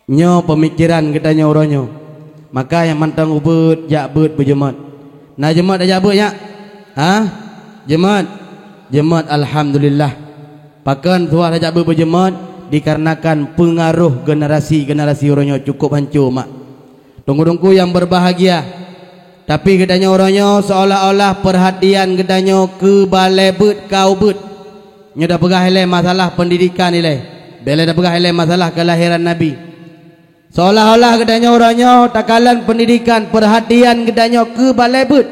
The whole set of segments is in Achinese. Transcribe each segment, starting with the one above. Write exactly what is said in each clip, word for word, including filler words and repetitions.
Nyoe peumikiran geutanyoe uroe nyoe. Maka nyang mantong ubeuet jak beuet beujeumat. Na jeumat tajak beuet nyak? Ha? Jeumat? Jeumat, alhamdulillah. Pakon tuha tajak beuet beujeumat? Dikarenakan peungaroh generasi-generasi uroe nyoe cukup hanco mak. Teungku-teungku nyang berbahagia, tapi geutanyoe uroe nyoe seolah-olah peurhatian geutanyoe keu balée beuet ka ubeuet. Nyoe tapeugah ilée masalah peundidikan ilée, bék lé tapeugah ilée masalah keulahiran Nabi. Seolah-olah geutanyoe uroe nyoe takalon peundidikan, peurhatian geutanyoe keu balée beuet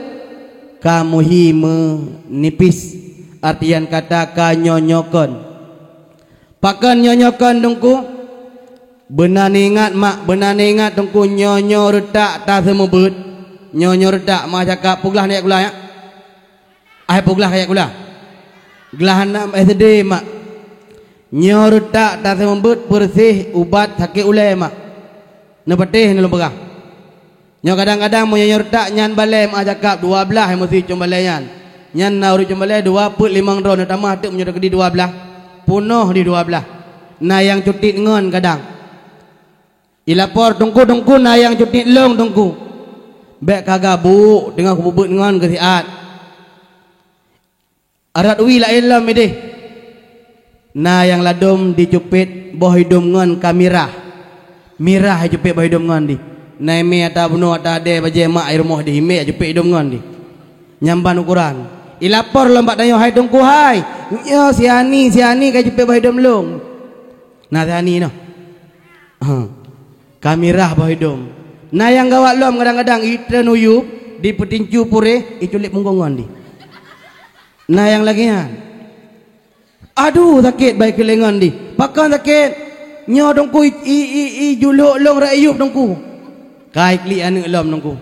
ka muhi meunipis, artian kata ka nyoe-nyoe kon. Pakon nyoe-nyoe kon, Teungku? Beuna neuingat mak, beuna neuingat Teungku, nyoe-nyoe reutak taseumeubeuet. Nyoe-nyoe reutak mak cakap peuglah neujak sikula nyak. Ai peuglah kajak sikula. Glah aneuëk S D mak. Nyoe reutak taseumeubeuet peureuseh ubat sakét ulée mak. Neupatéh neulôn peugah. Nyoe kadang-kadang meunyoe nyoe reutak nyan balée mak cakap dua blaih meusi com balée nyan. Nyan na ureuëng com balée dua peuet limong droe neutamah teuk meunyoe teukeudi dua blaih. Punoh di dua blaih. Na nyang cutit ngon kadang. Ilapor, "Teungku, Teungku, na nyang cutit lông, Teungku." Bék ka gabuk teungoh kupeubeuet ngon keu siat. Arat wie laén lom ideh. Na nyang ladôm dicupét boh idôm ngon ka mirah. Mirah icupét boh idôm ngon dih. Na imé ata bunoe ata adée bajée mak i rumoh dih, imé icupét idôm ngon dih. Nyan ban ukoran. Ilapor lom bak tanyoe, "Hai Teungku hai, nyoe si Ani, si Ani ka icupét boh idôm lông." Na si Ani noh. Ha. Ka mirah boh idôm. Na nyang gawat lom kadang-kadang itreun u yup dipeutincu puréh iculék punggong ngon dih. Na nyang lagée nyan. Aduh sakét bai keulengon dih. Pakon sakét? Nyoe Teungku i, i, i, ijulhok lông rot i yup Teungku. Ka iklik aneuëk lom Teungku.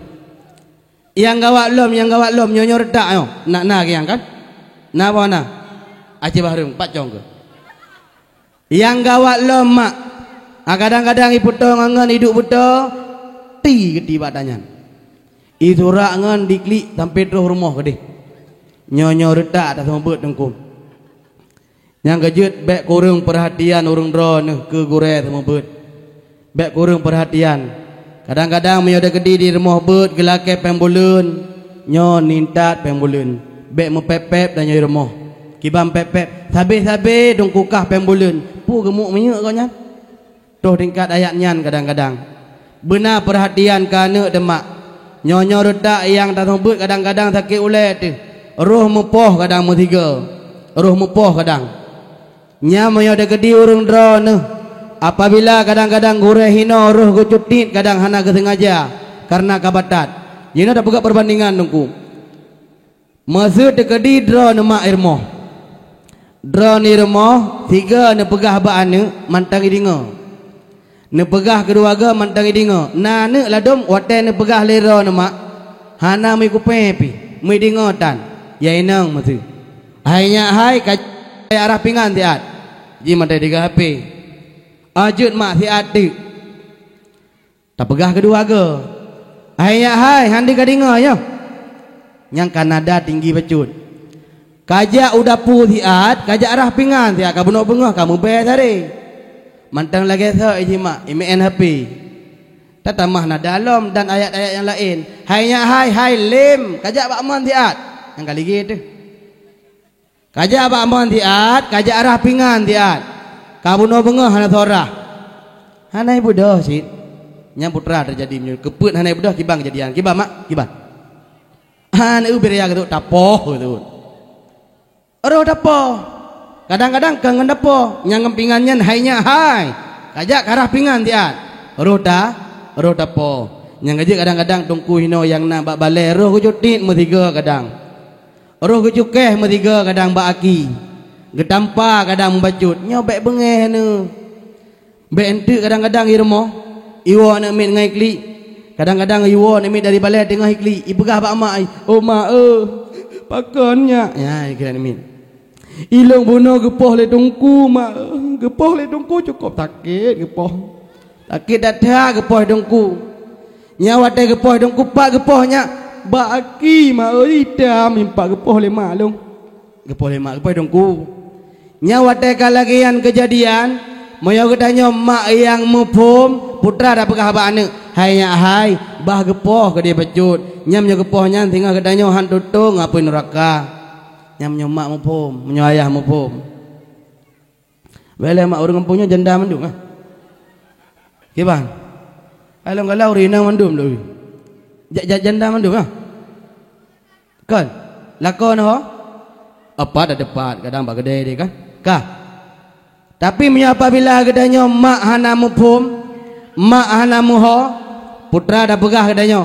Nyang gawat lom, nyang gawat lom, nyoe-nyoe reutak nyoe. Nak na kiang kan? Na boh na? Aci Bahreueng, pat cong keuh. Nyang gawat lom mak. Ah, kadang-kadang ipeutoe ngon ngon iduek beutoe, ti geuti bak tanyan. Isurak ngon diklik sampoe troh rumoh keudeh. Nyoe-nyoe reutak taseumeubeuet Teungku. Nyang keujeuet bék kureueng peurhatian ureuëng droeneuh keu gurée seumeubeuet. Bék kureueng peurhatian. Kadang-kadang meunyoe teukeudi di rumoh beuet geulakée péng buleuen, nyoe nintat péng buleuen. Bék meupép-pép tanyoe di rumoh. Kiban pép-pép, sabe-sabe dong kukah péng buleuen. Peue geumuk minyeuk gobnyan? Troh tingkat ayat nyan kadang-kadang. Beuna peurhatian keu aneuëk teumak. Nyoe-nyoe reutak nyang taseumeubeuet kadang-kadang sakét ulée teuh. Roh meupoh kadang meusigoe. Roh meupoh kadang. Nyan meunyoe teukeudi ureuëng droeneuh, apabila kadang-kadang gurée hinoe roh geucutit kadang hana geuseungaja kareuna ka batat. Jinoe tapeugah peubandingan Teungku. Meuseu teukeudi droeneuh mak i rumoh. Droeneuh i rumoh, sigoe neupeugah bak aneuëk mantong ideungoe. Neupeugah keudua goe mantong ideungoe. Na aneuëk ladôm watée neupeugah lé droeneuh mak, hana meukupée pih, meuideungoe tan. Ya inong meuseu. Hai nyak hai ka arah pingan siat. Ji mantong ideungoe H P. Jeuet mak siat teuk. Tapeugah keudua goe. Hai nyak hai, handi ka deungoe nyoe. Nyang ka nada tinggi bacut. Kajak u dapu siat, kajak arah pingan siat ka bunoe beungoh ka meubée saré. Mantong lagée soe jimak, imeu'en H P. Tatamah nada lom dan ayat-ayat nyang laén. Hai nyak hai, hai lem, kajak bak mon siat. Nyang ka ligée teuh. Kajak bak mon siat, kajak arah pingan siat. Ka bunoe beungoh hana seurah. Hana ibeudôh cit. Nyang putra teujadi meunyoe keupeuet hana ibeudôh kiban keujadian. Kiban mak, kiban. Hana ubé ya geutuk tapoh geutuk. Roh tapoh. Kadang-kadang ka ngon tapoh, nyang ngon pingan nyan hai nyak hai. Kajak ka arah pingan siat. Roh ta, roh tapoh. Nyang ka jeuet kadang-kadang Teungku hinoe nyang na bak balée roh geucutit meusigoe kadang. Roh geucukéh meusigoe kadang bak aki. Geutampa kadang meubacut. Nyoe bék beungéh neuh. Bék enteuk kadang-kadang i rumoh, iwoe aneuëk miet ngon iklik. Kadang-kadang iwoe aneuëk miet dari balée teungoh iklik, ipeugah bak mak, "Oh mak, eh, pakon nyak?" Ya, iklik aneuëk miet. "Ilong bunoe geupoh lé Teungku, mak, eh. Geupoh lé Teungku cukop sakét geupoh. Sakét that-that geupoh Teungku. Nyan watée geupoh Teungku pat geupoh nyak, bak aki mak, eh, itam impak geupoh lé mak lôn." Geupoh lé mak, geupoh Teungku. Nyan watée ka lagée nyan keujadian, meunyoe geutanyoe mak nyang muphom, Putra tapeugah bak aneuëk, "Hai nyak hai, bah geupoh keudeh bacut. Nyan meunyoe geupoh nyan singoh geutanyoe han tutong apui nuraka." Nyan meunyoe mak muphom, meunyoe ayah muphom. Bèk lé mak ureuëng gampông nyoe janda mandum, ah. Kiban? Along galau ureuëng inong mandum lôn. Ja-, ja-, janda mandum, ah. Kon? Lakoe neuh ho? Apat ada pat, kadang bak keudè deh kan? Ka. Tapi meunyoe apabila geutanyoe mak hana muphom, mak hana meuho, putra tapeugah geutanyoe,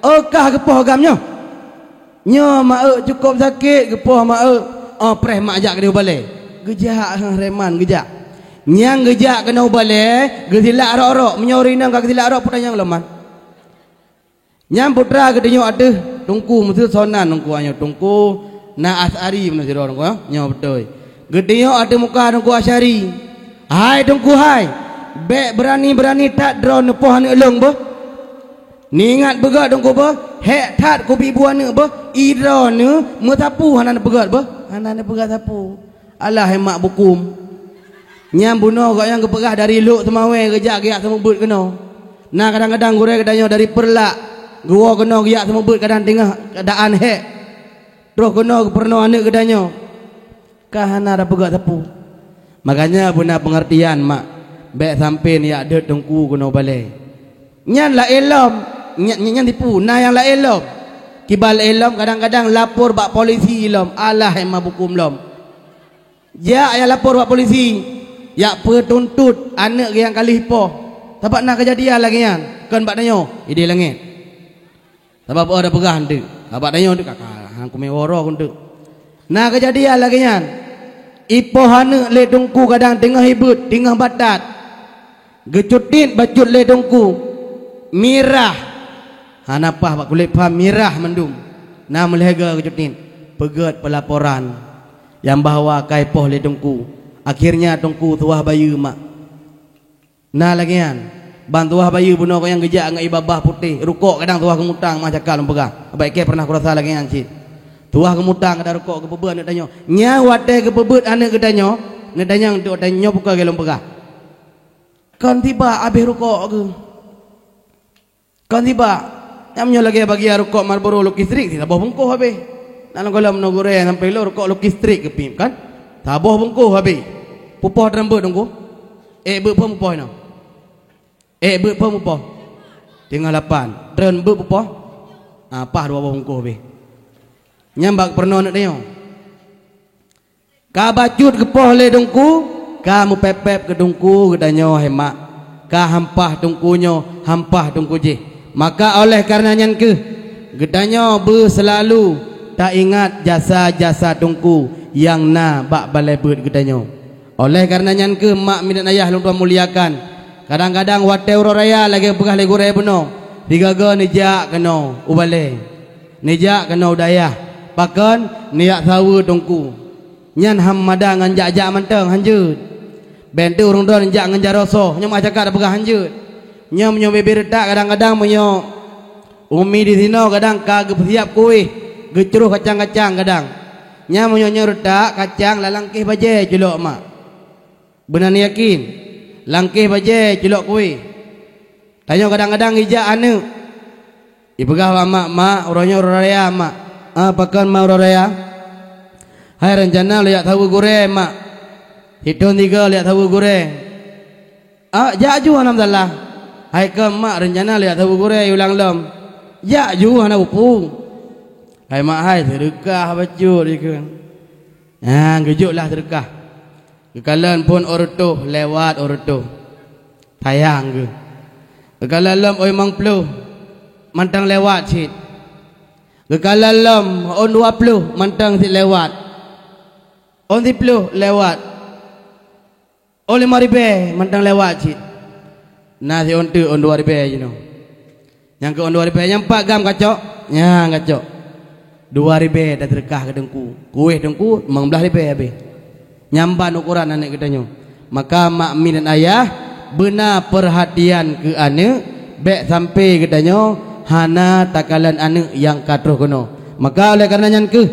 "Oh, kah geupoh agam nyoe?" Nyoe mak eu cukôp sakét geupoh mak eu, oh preh mak jak keudeh u balè. Geujak, heh, reman geujak. Nyang geujak keunoe u balè, geusilak rok-rok. Meunyoe ureuëng inong ka geusilak rok, peue tanyong lom man. Nyan putra geutunyok ateueh teungku, meuseu sonan teungku nyoe, teungku na Asy'ari meunan sidroe teungku, nyoe beutôi. Geutunyok ateueh muka teungku Asy'ari. "Hai teungku hai, bèk beurani-beurani that droeneuh poh aneuëk lôn beuh. Neuingat beugöt teungku beuh, hék that kubi bu aneuëk beuh, i droeneuh meusapeue hana neupeugöt beuh, hana neupeugöt sapeue." Alah, hai mak bukôm. Nyan bunoe gobnyan geupeugah dari Lhok Seumawé geujak geujak seumeubeuet keunoe. Na kadang-kadang gurèe geutanyoe dari Peureulak geuwoe keunoe geujak seumeubeuet kadang teungoh keuadaan hék. Troh keunoe geupeurunoe aneuëk geutanyoe. Ka hana tapeugah sapeue. Makanya beuna peungeurtian mak, bèk sampoe neujak deuet teungku keunoe balè. Nyan laén lom, nyan, nyan, nyan tipu, na nyang laén lom. Kiban laén lom, kadang-kadang lapor bak polisi lom, alah hai mak bukôm lom. Jak jak lapor bak polisi, jak peutuntot aneuëk nyang ka lheueh poh. Sabab na keujadian lagèe nyan, kon bak tanyoe, idéh langèt. Sabab oh tapeugah eunteuk, sabab tanyoe eunteuk ka, ka, han kumé woro eunteuk. Na keujadian lagèe nyan, ipoh aneuëk lé teungku kadang teungoh ibeuet, teungoh batat. Geucutit bacut lé teungku, mirah. Hana paih bak kulét pham, mirah mandum. Na meulhèe goe geucutit, peugöt peulaporan nyang bahwa ka ipoh lé teungku. Akhirnya teungku tuwah bayeue mak. Na lagèe nyan, ban tuwah bayeue bunoe gobnyan geujak ngon ié babah putéh, rukok kadang tuwah geumutang, mak cakap lôn peugah. Bak ikèe pernah kurasa lagèe nyan cit. Tuwah geumutang kadang rukok geupeubeuet aneuëk tanyoe. Nyan watèe geupeubeuet aneuëk geutanyoe, aneuëk tanyoe, aneuëk tanyoe pukon lôn peugah. Kon tibak abéh rukok geuh. Kon tibak. Nyan meunyoe lagèe bagian rukok Marlboro Lucky Strike, saboh bungkôh abéh. Na lam gohlom nyoe gurèe sampoe lôn rukok Lucky Strike geupiep kan? Saboh bungkôh abéh. Pupoh treun beuet teungku? Ék beuet phon pupoh inoe? Ék beuet phon pupoh? Teungoh lapan. Treun beuet pupoh? Ah, paih dua boh bungkôh abéh. Nyan bak peurunoe aneuëk tanyoe. Ka bacut geupoh lé teungku, ka meupép-pép keu teungku geutanyoe hai mak, ka hampah teungku nyoe, hampah teungku jéh. Maka oleh kareuna nyan kheueh, geutanyoe beuseulalu taingat jasa-jasa teungku nyang na bak balèe beuet geutanyoe. Oleh kareuna nyan kheueh mak mideuen ayah lôn tuan muliakan, kadang-kadang watèe uroe raya lagèe peugah lé gurèe bunoe, sigoe-goe neujak keunoe u balèe, neujak keunoe u dayah, pakon neujak saweue teungku. Nyan han mada ngon jak-jak mantong, hanjeuet. Bèk teuk ureuëng droe jak ngon jaroe soh, nyoe mak cakap tapeugah hanjeuet. Nyoe meunyoe bèe-bèe reutak kadang-kadang meunyoe umi disinoe kadang ka geupeusiap kuéh, geucroh kacang-kacang kadang. Nyan meunyoe nyoe reutak kacang lam langkéh bajèe culok mak. Beuna neuyakin, langkéh bajèe culok kuéh. Tanyoe kadang-kadang ijak aneuëk. Ipeugah bak mak, "Mak, uroe nyoe uroe raya, Mak." "Ah, pakon, Mak, uroe raya?" "Hai, reuncana lôn jak saweue gurèe, Mak. Sithôn sigoe lôn jak saweue gurèe." "Ah, jak ju hana masalah." "Hai kon, Mak, reuncana lôn jak saweue gurèe, ulang lom." "Jak ju hana peue-peue." "Hai, Mak hai, seudeukah bacut," ikheun. Nah, geujok lah seudeukah. Geukalon phon ôn reutôh, lewat ôn reutôh. Sayang geuh. Geukalon lom ôn limong ploh, mantong lewat cit. Geukalon lom ôn dua ploh, mantong cit lewat. Ôn siploh lewat. Ôn limong ribèe, mantong lewat cit. Na siôn teuk ôn dua ribèe jinoe. Nyang keu ôn dua ribèe, nyang pat gam kacok? Nyan kacok. Dua ribèe taseudeukah keu teungku. Kuéh teungku, limong blaih ribèe habéh. Nyan ban ukoran aneuëk geutanyoe. Maka mak miet dan ayah, beuna peurhatian keu aneuëk, bèk sampoe geutanyoe hana takalon aneuëk nyang ka troh keunoe. Maka oleh kareuna nyan kheueh,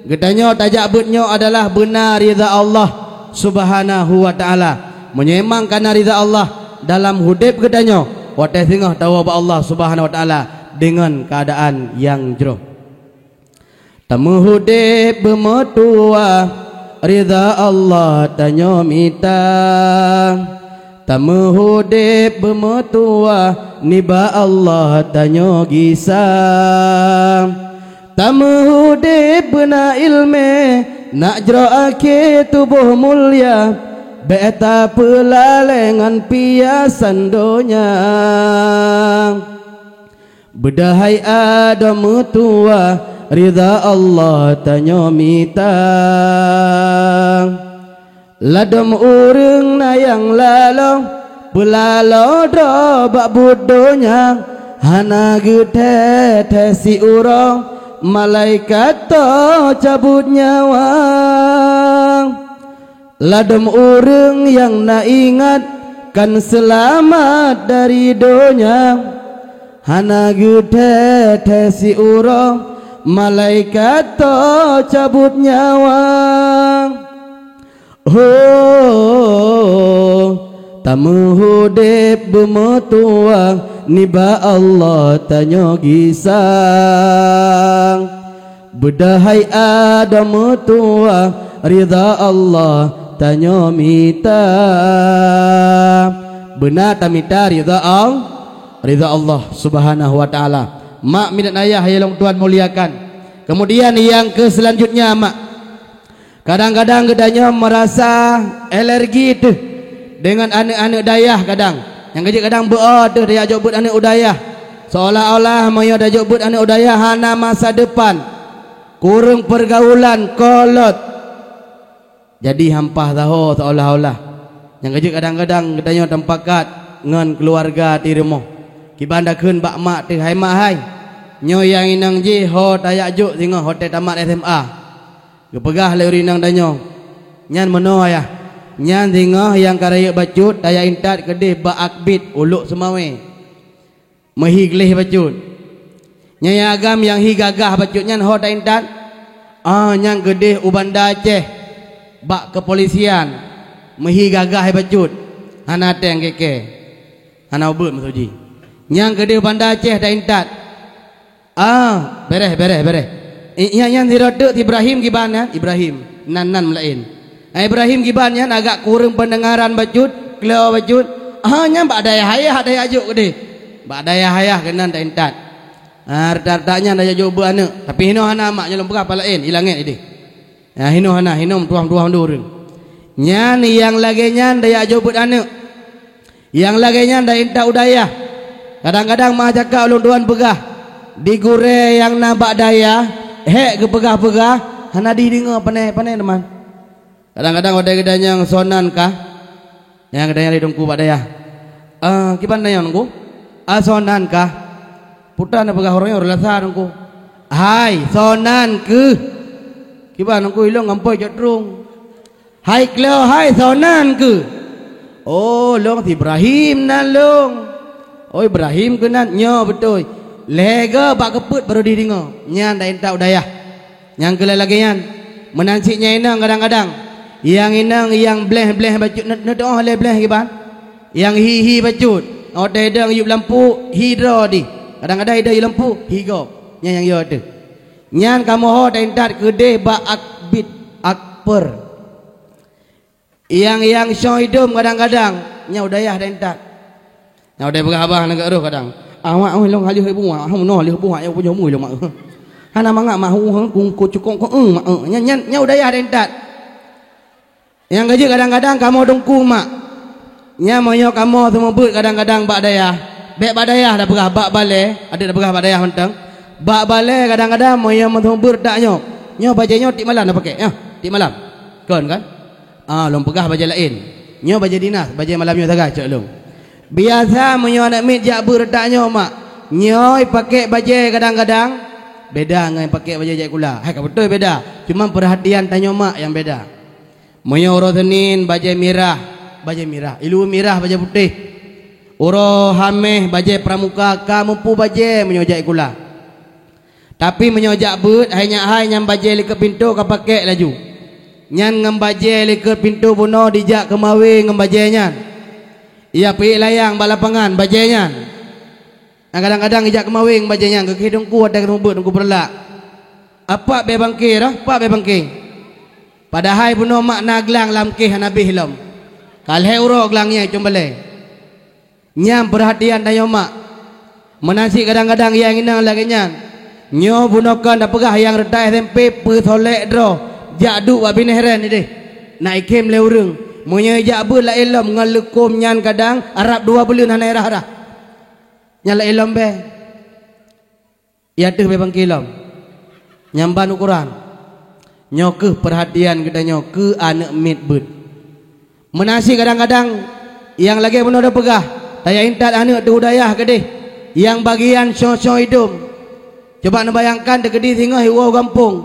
geutanyoe tajak beuet nyoe adalah beuna ridha Allah Subhanahu wa Ta'ala. Meunyoe memang kana ridha Allah, dalam udeb geutanyoe watée singoh tawoe bak Allah Subhanahu wa Taala deungon keuadaan nyang jroh. Tameuudeb beumeutuwah, ridha Allah tanyoe mita. Tameuudeb beumeutuwah, nibak Allah tanyoe gisa. Tameuudeb beuna iéleumé, nak jroh akhé tuboh mulia, bék tapeulalée ngon piasan donya. Beudahai adoe meutuwah, ridha Allah tanyoe mita. Ladom ureuëng na nyang laloe, peulaloe droe bak buet donya, hana geuthée-thée siuroe, malaikat toh cabut nyawa. Ladom ureuëng nyang na ingat kan seulamat dari donya, hana geuthée-thée siuroe, malaikat toh cabut nyawa. Ho, tameuudeb beumeutuwah, nibak Allah tanyoe gisa. Beudahai adoe meutuwah, ridha Allah tanyoe mita. Beuna tamita ridha Al-, ridha Allah Subhanahu wa Taala. Mak minan ayah nyang lôn tuan muliakan. Kemudian nyang keu selanjutnya, mak, kadang-kadang geutanyoe meurasa alergi teuh deungon aneuëk-aneuëk dayah kadang. Nyang keujeuet kadang beu-o teuh tajak jok beuet aneuëk u dayah. Seolah-olah meunyoe tajok beuet aneuëk u dayah hana masa depan, kureueng peurgaulan, kolot. Jadi hampah saho seolah-olah. Nyang keujeuet kadang-kadang geutanyoe tapakat ngon keuluwarga di rumoh. Kiban takheun bak mak teuh, "Hai mak hai, nyoe nyang inong jih ho tajak jok singoh watée tamat S M A." Geupeugah lé ureuëng inong tanyoe, "Nyan meunoe ayah, nyan singoh nyang ka rayeuk bacut tajak intat keudeh bak Akbit u Lhokseumawe. Meuhi gleh bacut. Nyan nyang agam nyang hi gagah bacut nyan ho taintat? Ah, nyan keudeh u Banda Aceh bak keupolisian. Meuhi gagah bacut, hana teng keke, hana ubeuet meusoe jih. Nyan keudeh u Banda Aceh taintat." Ah, bereh, bereh, bereh. I-, nyan, nyan sidroe teuk si Ibrahim kiban nyan? Ibrahim. Nan, nan meulaén. Ah, Ibrahim kiban nyan agak kureueng peundengaran bacut, kleu bacut. Ah, nyan bak dayah ayah tajak jok keudeh. Bak dayah ayah keunan taintat. Ah, rata-rata nyan tajak jok beuet aneuëk. Tapi hinoe hana mak, nyoe lôn peugah pat laén, i langét ideh. Nyan hinoe hana, hinoe meutuwah-meutuwah mandum ureuëng. Nyan nyang lagée nyan tajak jok beuet aneuëk. Nyang lagée nyan taintat u dayah. Kadang-kadang meucakap ulôn tuan peugah, di gurée nyang na bak dayah, hék geupeugah-peugah, hana dideungoe pane-pane teuma. Kadang-kadang watée geutanyoe sonan kah, nyang geutanyoe di teungku bak dayah. "Ah, kiban tanyoe teungku? Ah, sonan kah?" Putra na peugah uroe nyoe, "Rasa teungku." "Hai, sonan keuh?" "Kiban teungku, ilong ngampoi jok trung." "Hai kleu hai, sonan keuh?" "Oh, lôn si Ibrahim nan lôn." "Oh, Ibrahim keunan, nyoe beutôi. Lhée goe bak keupeuet barô dideungoe." Nyan taintat u dayah. Nyang keu lagée nyan, meunan cit nyang inong kadang-kadang. Nyang inong nyang bleh-bleh bacut, neu-, neutuoh lé bleh kiban. Nyang hi-hi bacut, watée idong yueb lampu, hi droe dih. Kadang-kadang idong yueb lampu, hi gob. Nyan nyang yo teuh. Nyan kamoe ho taintat keudeh bak Akbit, Akper. Nyang, nyang shoe idom kadang-kadang, nyan u dayah taintat. Nyan u dayah peugah abah nanggroe kadang. "Ah, mak, oh, ilong haleuh ibu, mak, oh, noh haleuh ibu, mak, oh, pujoe mui lom, mak." Hana mangat mak, oh, kung ko cukong ko, eh, mak, eh. Nyan, nyan, nyan u dayah taintat. Nyang keujeuet kadang-kadang kamoe teungku mak. Nyan meunyoe kamoe seumeubeuet kadang-kadang bak dayah, bék bak dayah tapeugah, bak balée, adak tapeugah bak dayah mantong. Bak balée kadang-kadang meunyoe meuseumeubeuet tak nyoe, nyoe bajée nyoe tiep malam tapakée, nyoe tiep malam. Kon kan? Ah, lôn peugah bajée laén. Nyoe bajée dinas, bajée malam nyoe sagai cok lôn. Biasa meunyoe aneuk miet jak beuet tak nyoe mak, nyoe pakée bajée kadang-kadang beda ngon pakée bajée jak sikula. Hai ka beutôi beda, cuma peurhatian tanyoe mak nyang beda. Meunyoe uroe Senin bajée mirah, bajée mirah, ilu mirah bajée putéh. Uroe Haméh bajée pramuka ka meupue bajée meunyoe jak sikula. Tapi meunyoe jak beuet, hai nyak hai nyan bajée likot pintoe ka pakée laju. Nyan ngon bajée likot pintoe bunoe dijak keumawe ngon bajée nyan. Iya peuék layang bak lapangan bajée nyan. Nyang kadang-kadang ijak keumawén bajée nyan, geukheun teungku watée ka seumeubeuet teungku peuralak. Apak bée bangke roh, apak bée bangke. Padahai bunoe mak na glang lam kéh hana beh lom. Ka lhée uroe glang nyan icong balée. Nyang peurhatian tanyoe mak. Meunan cit kadang-kadang nyang inong lagée nyan. Nyoe bunoe kon tapeugah nyang reuta S M P peusolek droe jak duek bak binéh ren ideh. Na ikhém lé ureuëng. Meunyoe ijak beuet laén lom ngon leukom nyan kadang arab dua buleuen hana irah-rah. Nyan laén lom bée. Ia teuh bée bangke lom. Nyang ban ukoran. Nyoe kheueh peurhatian geutanyoe keu aneuëk miet beuet. Meunan cit kadang-kadang nyang lagée bunoe tapeugah, tajak intat aneuëk teuh u dayah keudeh, nyang bagian cong-cong idom. Coba neubayangkan teukeudi singoh iwoe u gampông,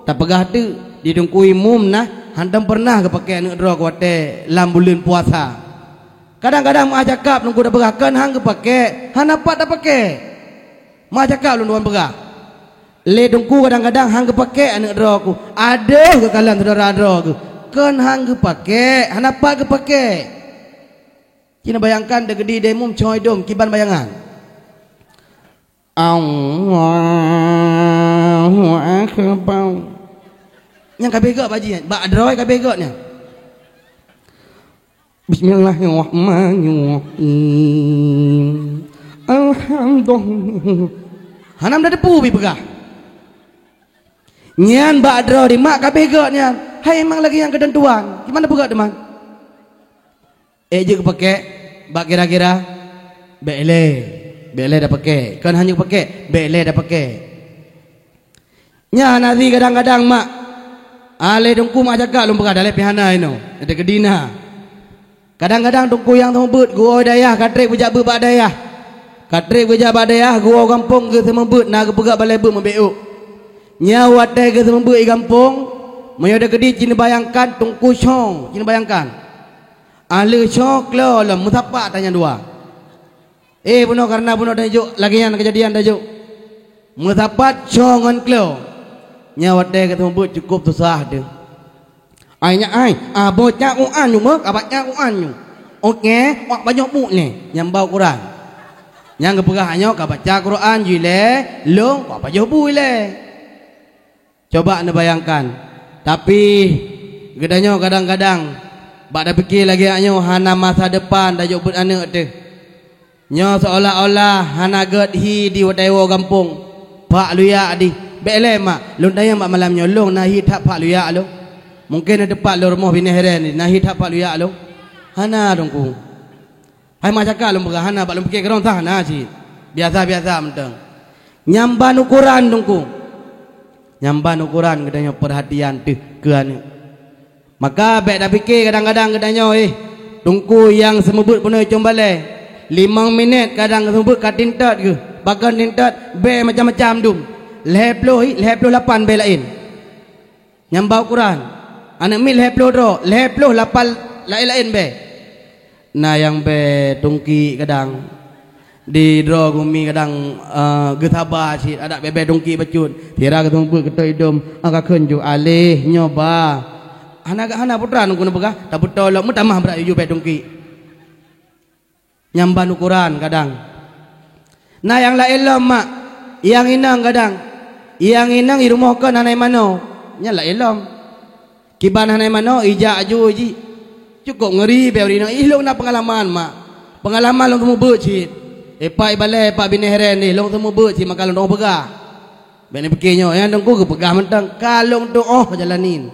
tapeugah teuk di teungku imum na hántom peureunah geupakée aneuëk droe watée lam buleuen puasa. Kadang-kadang meuah cakap teungku tapeugah kon hán geupakée, hana pat tapakée. Meuah cakap lôn tuan peugah. Lé teungku kadang-kadang hán geupakée aneuëk droe ku. Adeuh geukalon syedara droe geuh. Kon hán geupakée, hana pat geupakée. Ci neubayangkan teukeudi dayah imum cong idom kiban bayangan. Allahu Akbar. Nyang ka beh gét bak jih, bak droe ka beh gét nyan. Bismillahirrahmanirrahim. Alhamdulillah. Hana meudadepu bie peugah. Nyan bak droe di mak ka beh gét nyan. Hai memang lagée nyang keuteuntuan. Gimana peugah teuma? Ék jeuet geupakée bak kira-kira? Bék lé. Bék lé dapakée. Kon hana geupakée, bék lé dapakée. Nyan hana sie kadang-kadang mak. Ah, lé teungku mak cakap lôn peugah dalé pih hana inoe. Teukeudi na. Kadang-kadang teungku nyang seumeubeuet geuwoe dayah ka treb geujak beuet bak dayah. Ka treb geujak bak dayah geuwoe gampông geuseumeubeuet na geupeugah balée beuet meubeuet. Nyan watée geuseumeubeuet i gampông, meunyoe teukeudi ci neubayangkan teungku cong, ci neubayangkan. Ahli cong klo lom meusapat tanyan dua. Eh, bunoe kareuna bunoe dan jok lagée nyan keujadian dan jok. Meusapat cong ngon klo. Nyan watée geuseumeubeuet cukôp susah deuh. Ai nyak ai, aboe cak uan nyu meuh, kabat cak uan nyu. Oke, wak pajoh bu lé, nyang ba ukoran. Nyang geupeugah nyoe ka baca Quran jih lé, lông wak pajoh bu lé. Coba neubayangkan. Tapi geutanyoe kadang-kadang bak tapike lagée nyoe hana masa depan tajok beuet aneuëk teuh. Nyoe seolah-olah hana gét hi di watée woe gampông. Pak luyak dih. Bék lé mak, lôn tanyong bak malam nyoe lông na hi that pak luyak lông. Mungken na teupat lôn rumoh binéh ren na hi that pak luyak lông. Hana teungku. Hai mak cakap lôn peugah hana bak lôn pike keurong sah hana cit. Biasa-biasa mantong. Nyang ban ukoran teungku. Nyang ban ukoran geutanyoe peurhatian teuh keu aneuëk. Maka bék tapike kadang-kadang geutanyoe, eh, teungku nyang seumeubeuet bunoe cong balée. Limong minét kadang seumeubeuet ka tintot geuh, pakon tintot bék macam-macam dum. Lhée ploh, lhée ploh lapan bék laén. Nyang ba ukoran. Aneuëk miet lhée ploh droe, lhée ploh lapan laén-laén bék. Na nyang bék tungki kadang. Di droe gumi kadang, eh, geusaba cit adak bée-bée tungki bacut. Sira geuteumbeuet keutok idom, ah, ka kheun ju aléh nyoe ba. Hana, hana putra nungku neupeugah, tabeutôi lom meutamah brat yuju bék tungki. Nyang ban ukoran kadang. Na nyang laén lom mak, nyang inong kadang. Nyang inong i rumoh kon hana manoe, nyan laén lom. Kiban hana manoe ijak aju jih. Cukôp ngeuri bée ureuëng inong, ih lôn na peungalaman mak. Peungalaman lôn seumeubeuet cit. Epak ibalée epak binéh ren deh lôn seumeubeuet cit maka lôn dong peugah. Bék neupike nyoe, nyang teungku geupeugah mantong ka lôn tuoh jalanin.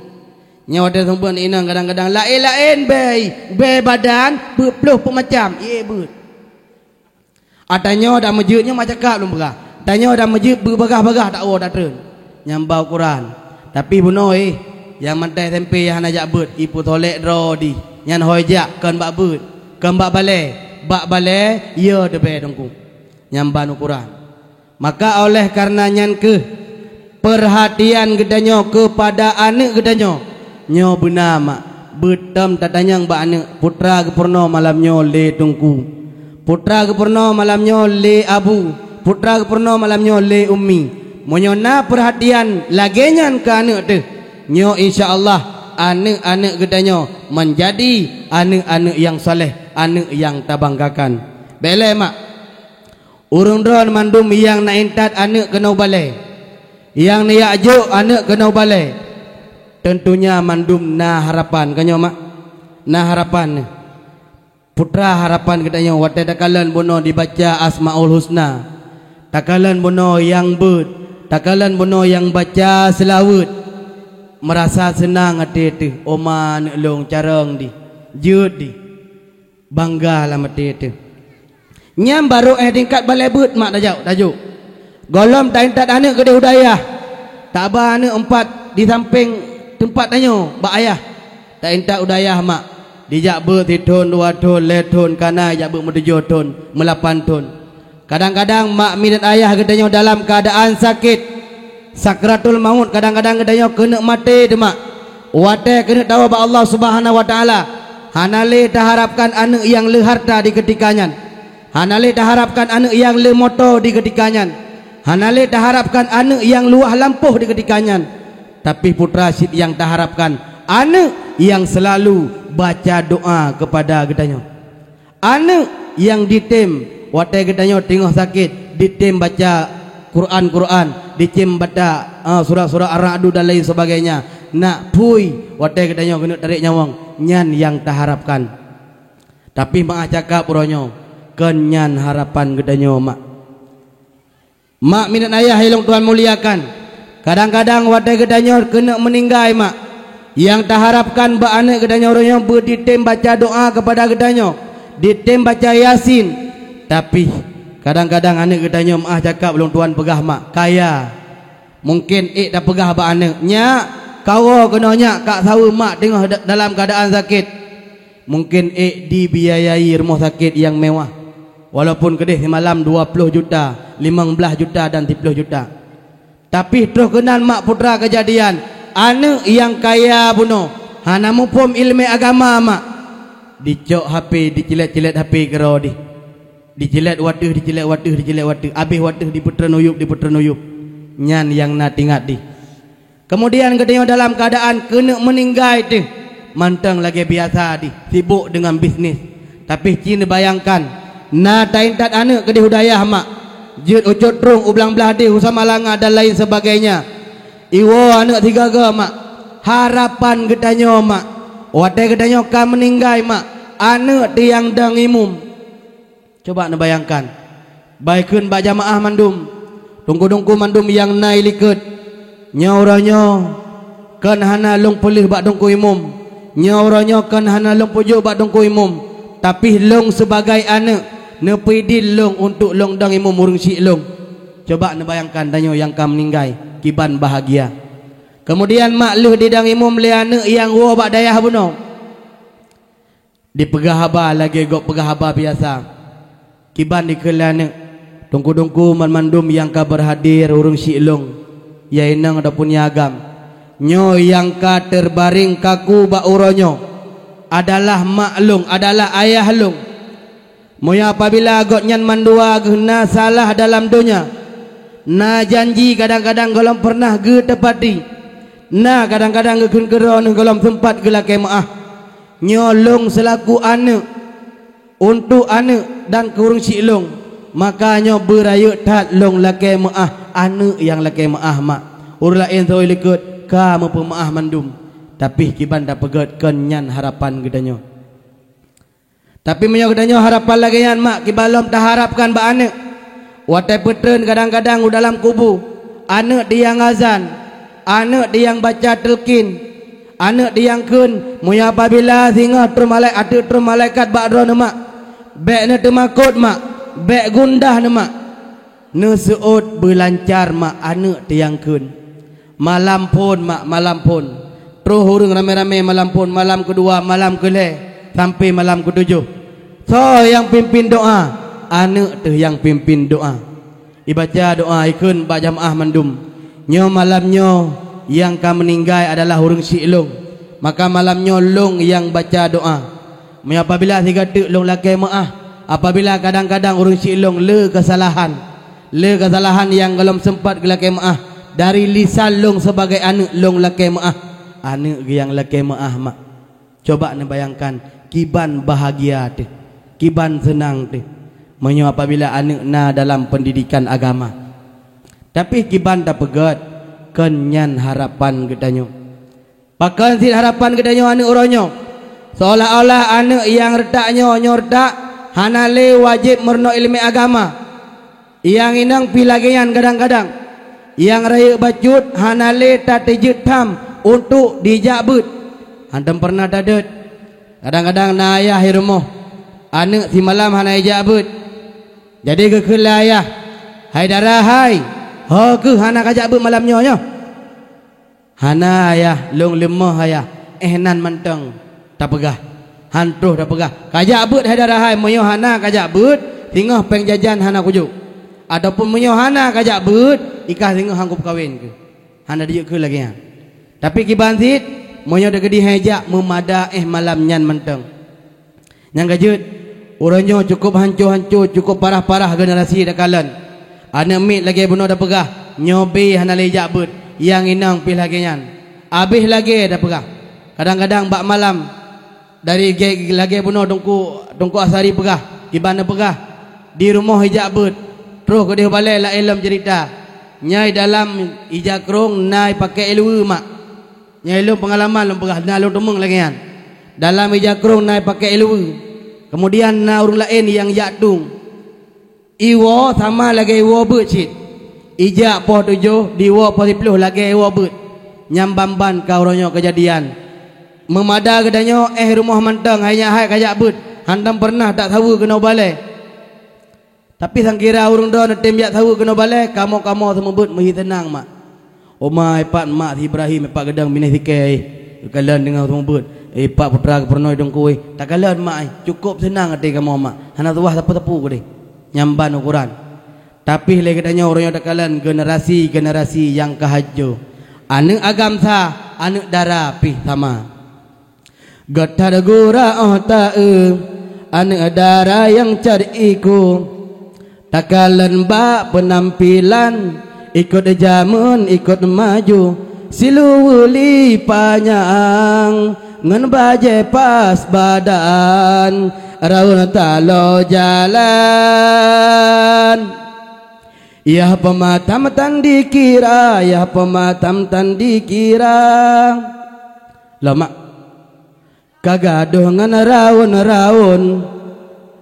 Nyoe watée seumeubeuet inong kadang-kadang laén-laén bék, bék badan peuet ploh peuet macam, ié beuet. Atanyoe dan meujeuet nyoe macakap lôn peugah. Tanyoe dan meujeuet beubagah-bagah takwoe tatreun. Nyang ba ukoran. Tapi bunoe, eh, nyang mantong S M P nyang hana jak beuet, ipeusolek droe dih. Nyan hôi jak kon bak beuet, kon bak balée, bak balée, yo teubée teungku. Nyang ban ukoran. Maka oleh kareuna nyan kheueh peurhatian geutanyoe keupada aneuëk geutanyoe. Nyoe beuna mak, beutom tatanyong bak aneuëk, putra geupeurunoe malam nyoe lé teungku. Putra geupeurunoe malam nyoe lé abu. Putra geupeurunoe malam nyoe lé ummi. Meunyoe na peurhatian lagée nyan keu aneuëk teuh, nyoe insya Allah aneuëk-aneuëk geutanyoe meunjadi aneuëk-aneuëk nyang saleh. Aneuëk nyang tabanggakan. Bék lé, mak. Ureuëng droe mandum nyang na intat aneuëk keunoe balée. Nyang neujak jok aneuëk keunoe balée. Teuntunya mandum na harapan, ka nyoe, mak? Na harapan. Putra harapan geutanyoe watée takalon bunoe dibaca Asmaul Husna, takalon bunoe nyang beuet, takalon bunoe nyang baca seulaweuet, meurasa seunang até teuh, "Oma aneuëk lôn carông di, jeuet di, bangga lam até teuh." Nyan barô éh tingkat balée beuet mak tajak, tajok. Gohlom taintat aneuëk keudeh u dayah, taba aneuëk empat di sampéng teumpat tanyoe bak ayah. Taintat u dayah mak, dijak beuet sithon, dua thon, lhée thon, kana jak beuet meutujoh thon, meulapan thon. Kadang-kadang mak miet ayah geutanyoe dalam keuadaan sakét, sakratul maut, kadang-kadang geutanyoe keuneuk maté teuh mak. Watée keuneuk tawoe bak Allah Subhanahu wa Taala, hana lé taharapkan aneuëk nyang le harta di keutika nyan. Hana lé taharapkan aneuëk nyang le moto di keutika nyan. Hana lé taharapkan aneuëk nyang luwah lampôh di keutika nyan. Tapi putra cit nyang taharapkan, aneuëk nyang seulalu baca doa keupada geutanyoe. Aneuëk nyang ditém watée geutanyoe teungoh sakét, ditém baca Quran-Quran, ditém baca, eh, surah-surah Ar-Ra'du dan lain sebagainya. Nak phui watée geutanyoe keuneuk tarék nyawöng, nyan nyang taharapkan. Tapi meu'ah cakap uroe nyoe, kon nyan harapan geutanyoe mak. Mak miet ayah nyang lôn tuan muliakan, kadang-kadang watée geutanyoe keuneuk meuninggai mak, nyang taharapkan bak aneuëk geutanyoe uroe nyoe beu ditém baca doa keupada geutanyoe, ditém baca Yasin. Tapi kadang-kadang aneuëk geutanyoe, meu'ah cakap lôn tuan peugah mak, kaya. Mungken ék tapeugah bak aneuëk, "Nyak, kawoe keunoe nyak, kak saweue mak teungoh da-, dalam keuadaan sakét." Mungken ék dibiayai rumoh sakét nyang mewah, walaupun keudeh simalam dua ploh juta, limong blaih juta dan siploh juta. Tapi troh keunan mak putra keujadian, aneuëk nyang kaya bunoe, hana muphom iéleumé agama mak. Dicok H P, dicilet-cilet H P keudroe dih. Dicilet wateuh, dicilet wateuh, dicilet wateuh, abéh wateuh dipeutreun u yueb, dipeutreun u yueb. Nyan nyang na teuingat dih. Keumudian geutanyoe dalam keuadaan keuneuk meuninggai teuh, mantong lagée biasa dih, sibok deungon bisnis. Tapi ci neubayangkan, na taintat aneuëk keudeh u dayah mak, jeuet u Cot Trueng, u Blang Blahdeh, u Samalanga dan lain sebagainya. Iwoe aneuëk sigoe-goe mak, harapan geutanyoe mak, watée geutanyoe ka meuninggai mak, aneuëk teuh nyang dong imum. Coba neubayangkan, bah ikheun bak jamaah mandum, teungku-teungku mandum nyang na i likot, nyoe uroe nyoe kon hana lôn peuleueh bak teungku imum, nyoe uroe nyoe kon hana lôn peujok bak teungku imum, tapi lôn sibagai aneuëk, neupeuidin lôn untuk lôn dong imum ureuëng syik lôn. Coba neubayangkan tanyoe nyang ka meuninggai, kiban bahagia. Keumudian mak lheueh didong imum lé aneuëk nyang woe bak dayah bunoe. Dipeugah haba lagée gob peugah haba biasa. Kiban dikheun lé aneuëk, teungku-teungku banmandum nyang ka beurhadir ureuëng syik lôn, ya inong ataupun ya agam. Nyoe nyang ka teubareng kaku bak uroe nyoe adalah mak lôn, adalah ayah lôn. Meunyoe apabila gobnyan mandua geuh na salah dalam donya, na janji kadang-kadang gohlom peureunah geuteupati, na kadang-kadang geukheun keudroe neuh gohlom seumpat geulakée meu'ah. Nyoe lôn seulaku aneuëk, untuk aneuëk dan keu ureuëng syik lôn, maka nyoe beurayeuk that lôn lakée meu'ah aneuëk nyang lakée meu'ah mak. Ureuëng laén saboh likot ka meupeumeu'ah mandum, tapi kiban tapeugét kon nyan harapan geutanyoe. Tapi meunyoe geutanyoe harapan lagée nyan mak, kiban lom taharapkan bak aneuëk. Watée peutreun kadang-kadang u dalam kubu, aneuëk teuh nyang azan, aneuëk teuh nyang baca talkin, aneuëk teuh nyang kheun, meunyoe apabila singoh troh malai-, ateueh troh malaikat bak droeneuh mak, bék neuteumakot mak, bék gundah neuh mak. Neuseuôt beulancar mak aneuëk teuh nyang kheun. Malam phon mak, malam phon. Troh ureuëng ramé-ramé malam phon, malam keudua, malam keulhée, sampoe malam keutujoh. Soe nyang pimpin doá? Aneuëk teuh nyang pimpin doá. Ibaca doá ikheun bak jamaah mandum. Nyoe malam nyoe nyang ka meuninggai adalah ureuëng syik lôn. Maka malam nyoe lôn nyang baca doá. Meunyoe apabila sigoe teuk lôn lakée meu'ah, apabila kadang-kadang ureuëng syik lôn le keusalahan, le keusalahan nyang gohlom seumpat geulakée meu'ah, dari lisan lôn sibagoe aneuëk lôn lakée meu'ah, aneuëk geuh nyang lakée meu'ah mak. Coba neubayangkan kiban bahagia teuh. Kiban seunang teuh meunyoe apabila aneuëk na dalam peundidikan agama. Tapi kiban tapeugét, kon nyan harapan geutanyoe. Pakon cit harapan geutanyoe aneuëk uroe nyoe? Seolah-olah aneuëk nyang reutak nyoe, nyoe reutak, hana lé wajéb meurunoe iéleumé agama. Nyang inong pih lagée nyan kadang-kadang. Nyang rayeuk bacut hana lé tateujeuet tham untuk jijak beuet. Hantom peureunah tadeuet. Kadang-kadang na ayah di rumoh, aneuëk simalam hana jijak beuet. Jadi geukheun lé ayah, "Hai dara hai, ho kheueh hana kajak beuet malam nyoe nyoe?" "Hana ayah, lôn leumoh ayah." "Eh, nan mantong tapeugah, han troh tapeugah. Kajak beuet hai dara hai, meunyoe hana kajak beuet, singoh péng jajan hana kujok. Ataupun meunyoe hana kajak beuet, i kah singoh han kupeukawen keuh." Hana dijeuet kheun lagée nyan. Tapi kiban cit, meunyoe teukeudi hai jak meumada, eh, malam nyan mantong. Nyang ka jeuet, uroe nyoe cukôp hanco-hanco, cukôp parah-parah generasi takalon. Aneuëk miet lagée bunoe tapeugah, nyoe bé hana lé jak beuet, nyang inong pih lagée nyan. Abéh lagée tapeugah. Kadang-kadang bak malam, dari ge-, lagée bunoe Teungku, Teungku Asari peugah, kiban neupeugah, di rumoh ijak beuet, troh keudeh balée laén lom ceurita. Nyai dalam ija krông na ipakée ié luweue mak. Nyai lôn peungalaman lôn peugah, na lôn teumeung lagée nyan. Dalam ija krông na ipakée ié luweue. Keumudian na ureuëng laén nyang jak tueng. Iwoe sama lagée iwoe beuet cit. Ijak poh tujoh, diwoe poh siplôh lagée iwoe beuet. Nyan ban-ban ka uroe nyoe keujadian. Meumada geutanyoe, eh, rumoh mantong, hai nyak hai kajak beuet, hantom peureunah tasaweue keunoe balée. Tapi sangkira ureuëng droeneuh tem jak saweue keunoe balée, kamoe-kamoe seumeubeuet meuhi seunang mak. "Oma, ipat mak si Ibrahim, ipat geudong binéh sikée, eh. Geukalon deungon seumeubeuet, eh, ipat putra geupurunoe Teungku, eh. Takalon mak, eh, cukôp seunang até kamoe mak. Hana tuwah sapeue-sapeue keudeh." Nyan ban ukoran. Tapi lé geutanyoe uroe nyoe takalon generasi-generasi nyang ka hanco. Aneuëk agam sa, aneuëk dara pih sama. Gata gura óh ta-eu, aneuëk dara nyang cot iku, takalon bak peunampilan, ikot jamén, ikot maju, siluweue li panyang, ngon bajée pas badan, raun taloe jalan. Yah peumatam tan dikira, yah peumatam tan dikira. Lomak. Ka gadôh ngon raon-raon,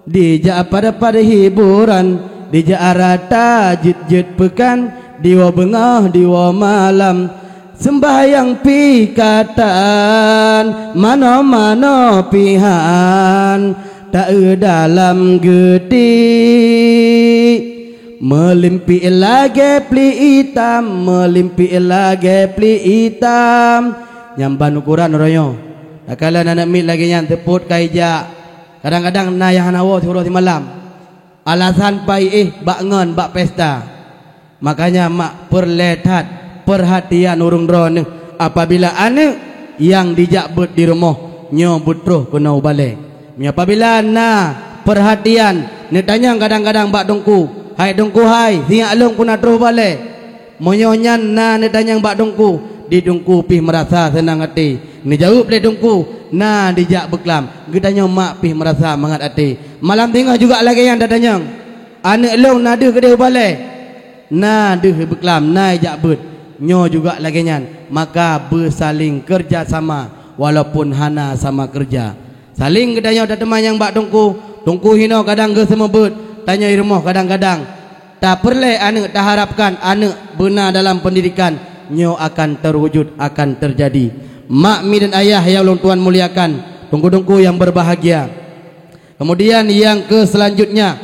dijak pada-pada hiburan, dijak rata jeuet-jeuet peukan, diwoe beungoh diwoe malam, seumbahyang pih ka tan, manoe-manoe pih han, ta-eu dalam geuti. Meulimpik lagée pli itam, meulimpik lagée pli itam. Nyan ban ukoran uroe nyoe. Takalon aneuëk miet lagée nyan seupôt ka ijak. Kadang-kadang na nyang hana woe siuroe simalam. Alasan pai éh bak ngon bak pesta. Makanya mak peureulée that peurhatian ureuëng droeneuh apabila aneuëk nyang dijak beuet di rumoh nyoe beutroh keunoe u balée. Meunyoe apabila na peurhatian neutanyong kadang-kadang bak teungku, "Hai teungku hai, sinyak lôn peue na troh balée?" Meunyoe nyan na neutanyong bak teungku, di teungku pih meurasa seunang até. Neujaweueb lé teungku, "Na dijak beuklam." Geutanyoe mak pih meurasa mangat até. Malam teungoh juga lagée nyan tatanyong, "Aneuëk lôn na deuh keudeh u balée?" Na deuh beuklam, na ijak beuet. Nyoe juga lagée nyan, maka beusaléng keureuja sama walaupun hana sama keureuja. Saléng geutanyoe tateumanyong bak teungku, teungku hinoe kadang geuseumeubeuet, tanyoe i rumoh kadang-kadang. Tapeureulée aneuëk, taharapkan aneuëk beuna dalam peundidikan, nyoe akan teuwujud, akan teujadi. Mak, mi dan ayah nyang ulôn tuan muliakan, teungku-teungku nyang beubahgia. Keumudian nyang keu seulanjutnya,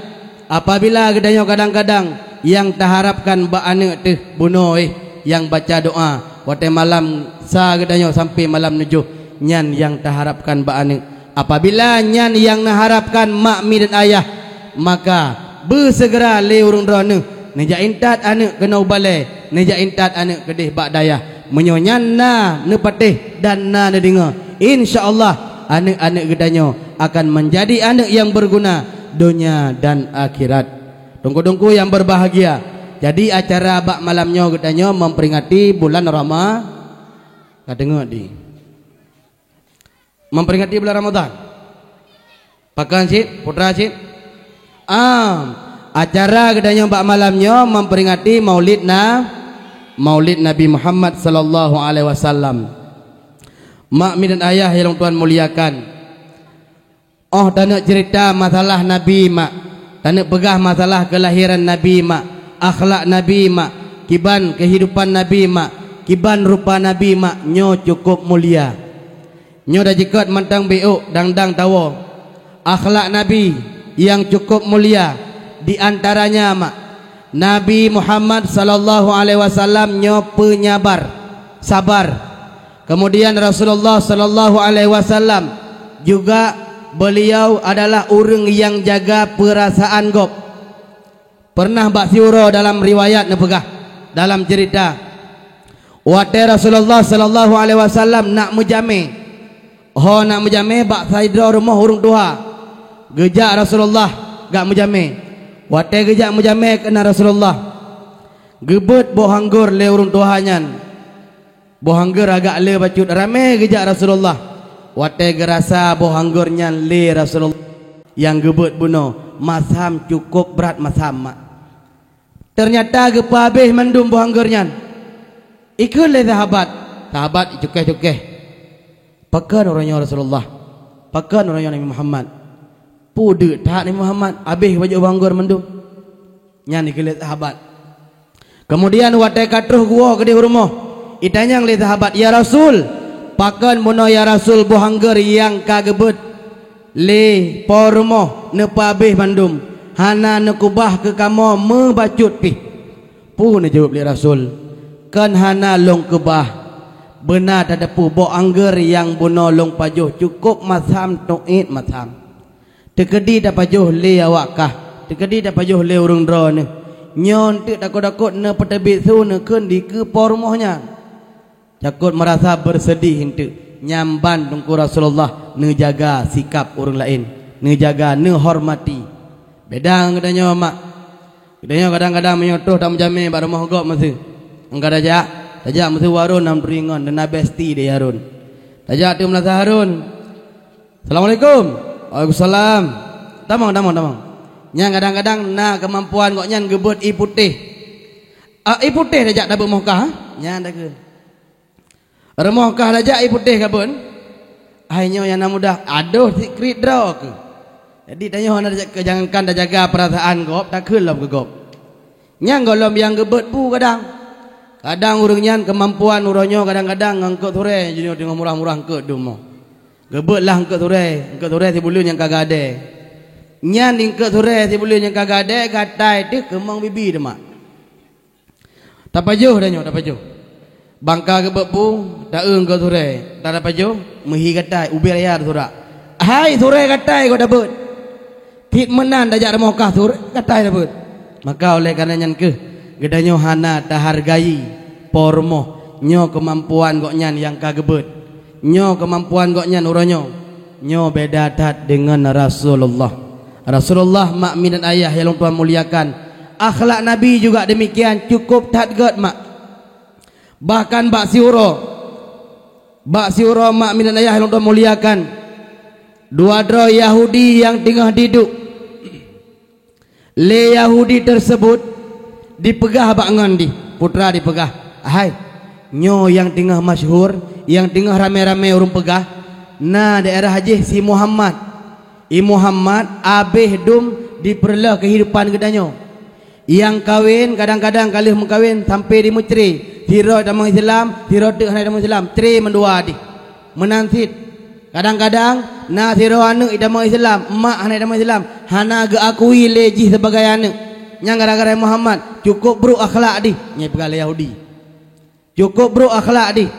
apabila geutanyoe kadang-kadang nyang taharapkan bak aneuëk teuh bunoe nyang baca doá watée malam sa geutanyoe sampoe malam neujôh, nyan nyang taharapkan bak aneuëk. Apabila nyan nyang neuharapkan mak, mi dan ayah, maka beuseugera lé ureuëng droeneuh neujak intat aneuëk keunoe u balée, neujak intat aneuëk keudeh bak dayah. Meunyoe nyan na neupatéh dan na neudeungoe, insya Allah aneuëk-aneuëk geutanyoe akan meunjadi aneuëk nyang beurguna donya dan akhirat. Teungku-teungku nyang beubahgia, jadi acara bak malam nyoe geutanyoe memperingati bulan Rama-, ka deungoe di. Memperingati bulan Ramadhan. Pakon cit, putra cit? Ah, acara geutanyoe bak malam nyoe memperingati Maulid na, Maulid Nabi Muhammad sallallahu alaihi wasallam. Mak, mi dan ayah nyang lôn tuan muliakan. Oh taneuk cerita masalah Nabi, mak, taneuk peugah masalah kelahiran Nabi, mak, akhlak Nabi, mak, kiban kehidupan Nabi, mak, kiban rupa Nabi, mak, nyoe cukup mulia. Nyoe tajikot mantong biôk dang-dang tawoe. Akhlak Nabi nyang cukup mulia, di antaranya, mak, Nabi Muhammad sallallahu alaihi wasallam nyoe penyabar, sabar. Kemudian Rasulullah sallallahu alaihi wasallam juga, beliau adalah ureuëng nyang jaga peurasaan gob. Pernah bak siuroe dalam riwayat neupeugah, dalam cerita, watée Rasulullah sallallahu alaihi wasallam nak meujamé, ho nak meujamé bak sidroe rumoh ureuëng tuha, geujak Rasulullah gak meujamé. Watée geujak meujamé keunan Rasulullah, geubeuet boh anggor lé ureuëng tuha nyan. Boh anggor agak le bacut, ramé geujak Rasulullah. Watée geurasa boh anggor nyan lé Rasulullah nyang geubeuet bunoe, masam cukup brat masam, mak. Ternyata geupeuhabéh mandum boh anggor nyan. Ikheun lé sahabat, sahabat icukeh-cukeh, "Pakon uroe nyoe Rasulullah? Pakon uroe nyoe Nabi Muhammad? Peue deuk that Nabi Muhammad, habéh bacut boh anggor mandum?" Nyan ikheun lé sahabat. Kemudian watée ka troh geuwoe keudeh u rumoh, itanyong lé sahabat, "Ya Rasul, pakon bunoe ya Rasul boh anggor nyang ka geubeuet lé po rumoh neupeuhabéh mandum, hana neukeubah keu kamoe meubacut pih?" Peue neujaweueb lé Rasul, "Kon hana lôn keubah. Beuna tateupeue boh anggor nyang bunoe lôn pajoh cukup masam, tuét masam. Teukeudi tapajoh lé awak kah, teukeudi tapajoh lé ureuëng droeneuh. Nyoe eunteuk takot-takot neupeuteubiet su neukheun dikeue po rumoh nyan." Cakot meurasa beuseudeh eunteuk, nyan ban Teungku Rasulullah neujaga sikap ureuëng laén, neujaga, neuhormati. Beda ngon geutanyoe, mak. Geutanyoe kadang-kadang meunyoe troh tameujamé bak rumoh gob miseue, nyang ka tajak, tajak miseue u Harun, nam teuringon, dan na bestie di Harun. Tajak teuk meulasah Harun. "Assalamualaikum." "Waalaikumsalam." "Tamong, tamong, tamong." Nyan kadang-kadang na keumampuan gobnyan geubeuet ié putéh. "Ah, ié putéh tajak tabeuet moh kah, ha?" Nyan takheun. "Rumoh kah tajak ié putéh kabeuet?" "Hai nyoe nyang na mudah, adoh sikrit droe keuh." Jadi tanyoe hana tajak, jangankan tajaga peurasaan gob, takheun lom keu gob. Nyang gohlom nyang geubeuet bu kadang. Kadang ureuëng nyan keumampuan uroe nyoe kadang-kadang ngon eungkôt surée, jinoe teungoh murah-murah eungkôt dum. Geubeuet lah eungkôt surée, eungkôt surée sibuleuen nyang ka gadée. Nyan eungkôt surée sibuleuen nyang ka gadée gatai teuh keumong bibi teuma. Tapajoh tanyoe, tapajoh. Bangka geubeuet bu, ta-eu eungkôt surée, tapajoh, meuhi gatai, ubé raya teusurak. Hai surée gatai gob tabeuet. Cit meunan tajak rumoh kah surée gatai tabeuet. Maka oleh kareuna nyan keuh, geutanyoe hana tahargai po rumoh, nyoe keumampuan gobnyan nyang ka geubeuet. Nyoe keumampuan gobnyan uroe nyoe. Nyoe beda that deungon Rasulullah. Rasulullah, mak, mi dan ayah nyang lôn tuan muliakan, akhlak Nabi juga demikian, cukup that gét, mak. Bahkan bak siuroe, bak siuroe, mak, mi dan ayah nyang lôn tuan muliakan, dua droe Yahudi nyang teungoh diduek. Lé Yahudi tersebut dipeugah bak ngon dih, putra dipeugah, "Hai, nyoe nyang teungoh masyhur, nyang teungoh ramé-ramé ureuëng peugah, na daerah jih si Muhammad. I Muhammad abéh dum dipeureuloh keuhidupan geutanyoe. Nyang kawen kadang-kadang ka lheueh meukawen sampoe dimeucre, sidroe tamong Islam, sidroe teuk hana tamong Islam, cre mandua dih." Meunan cit, kadang-kadang na sidroe aneuëk itamong Islam, mak hana itamong Islam, hana geuakui lé jih sibagai aneuëk. Nyang gara-gara Muhammad, cukup brok akhlak dih, nyan peugah lé Yahudi. Cukup brok akhlak dih.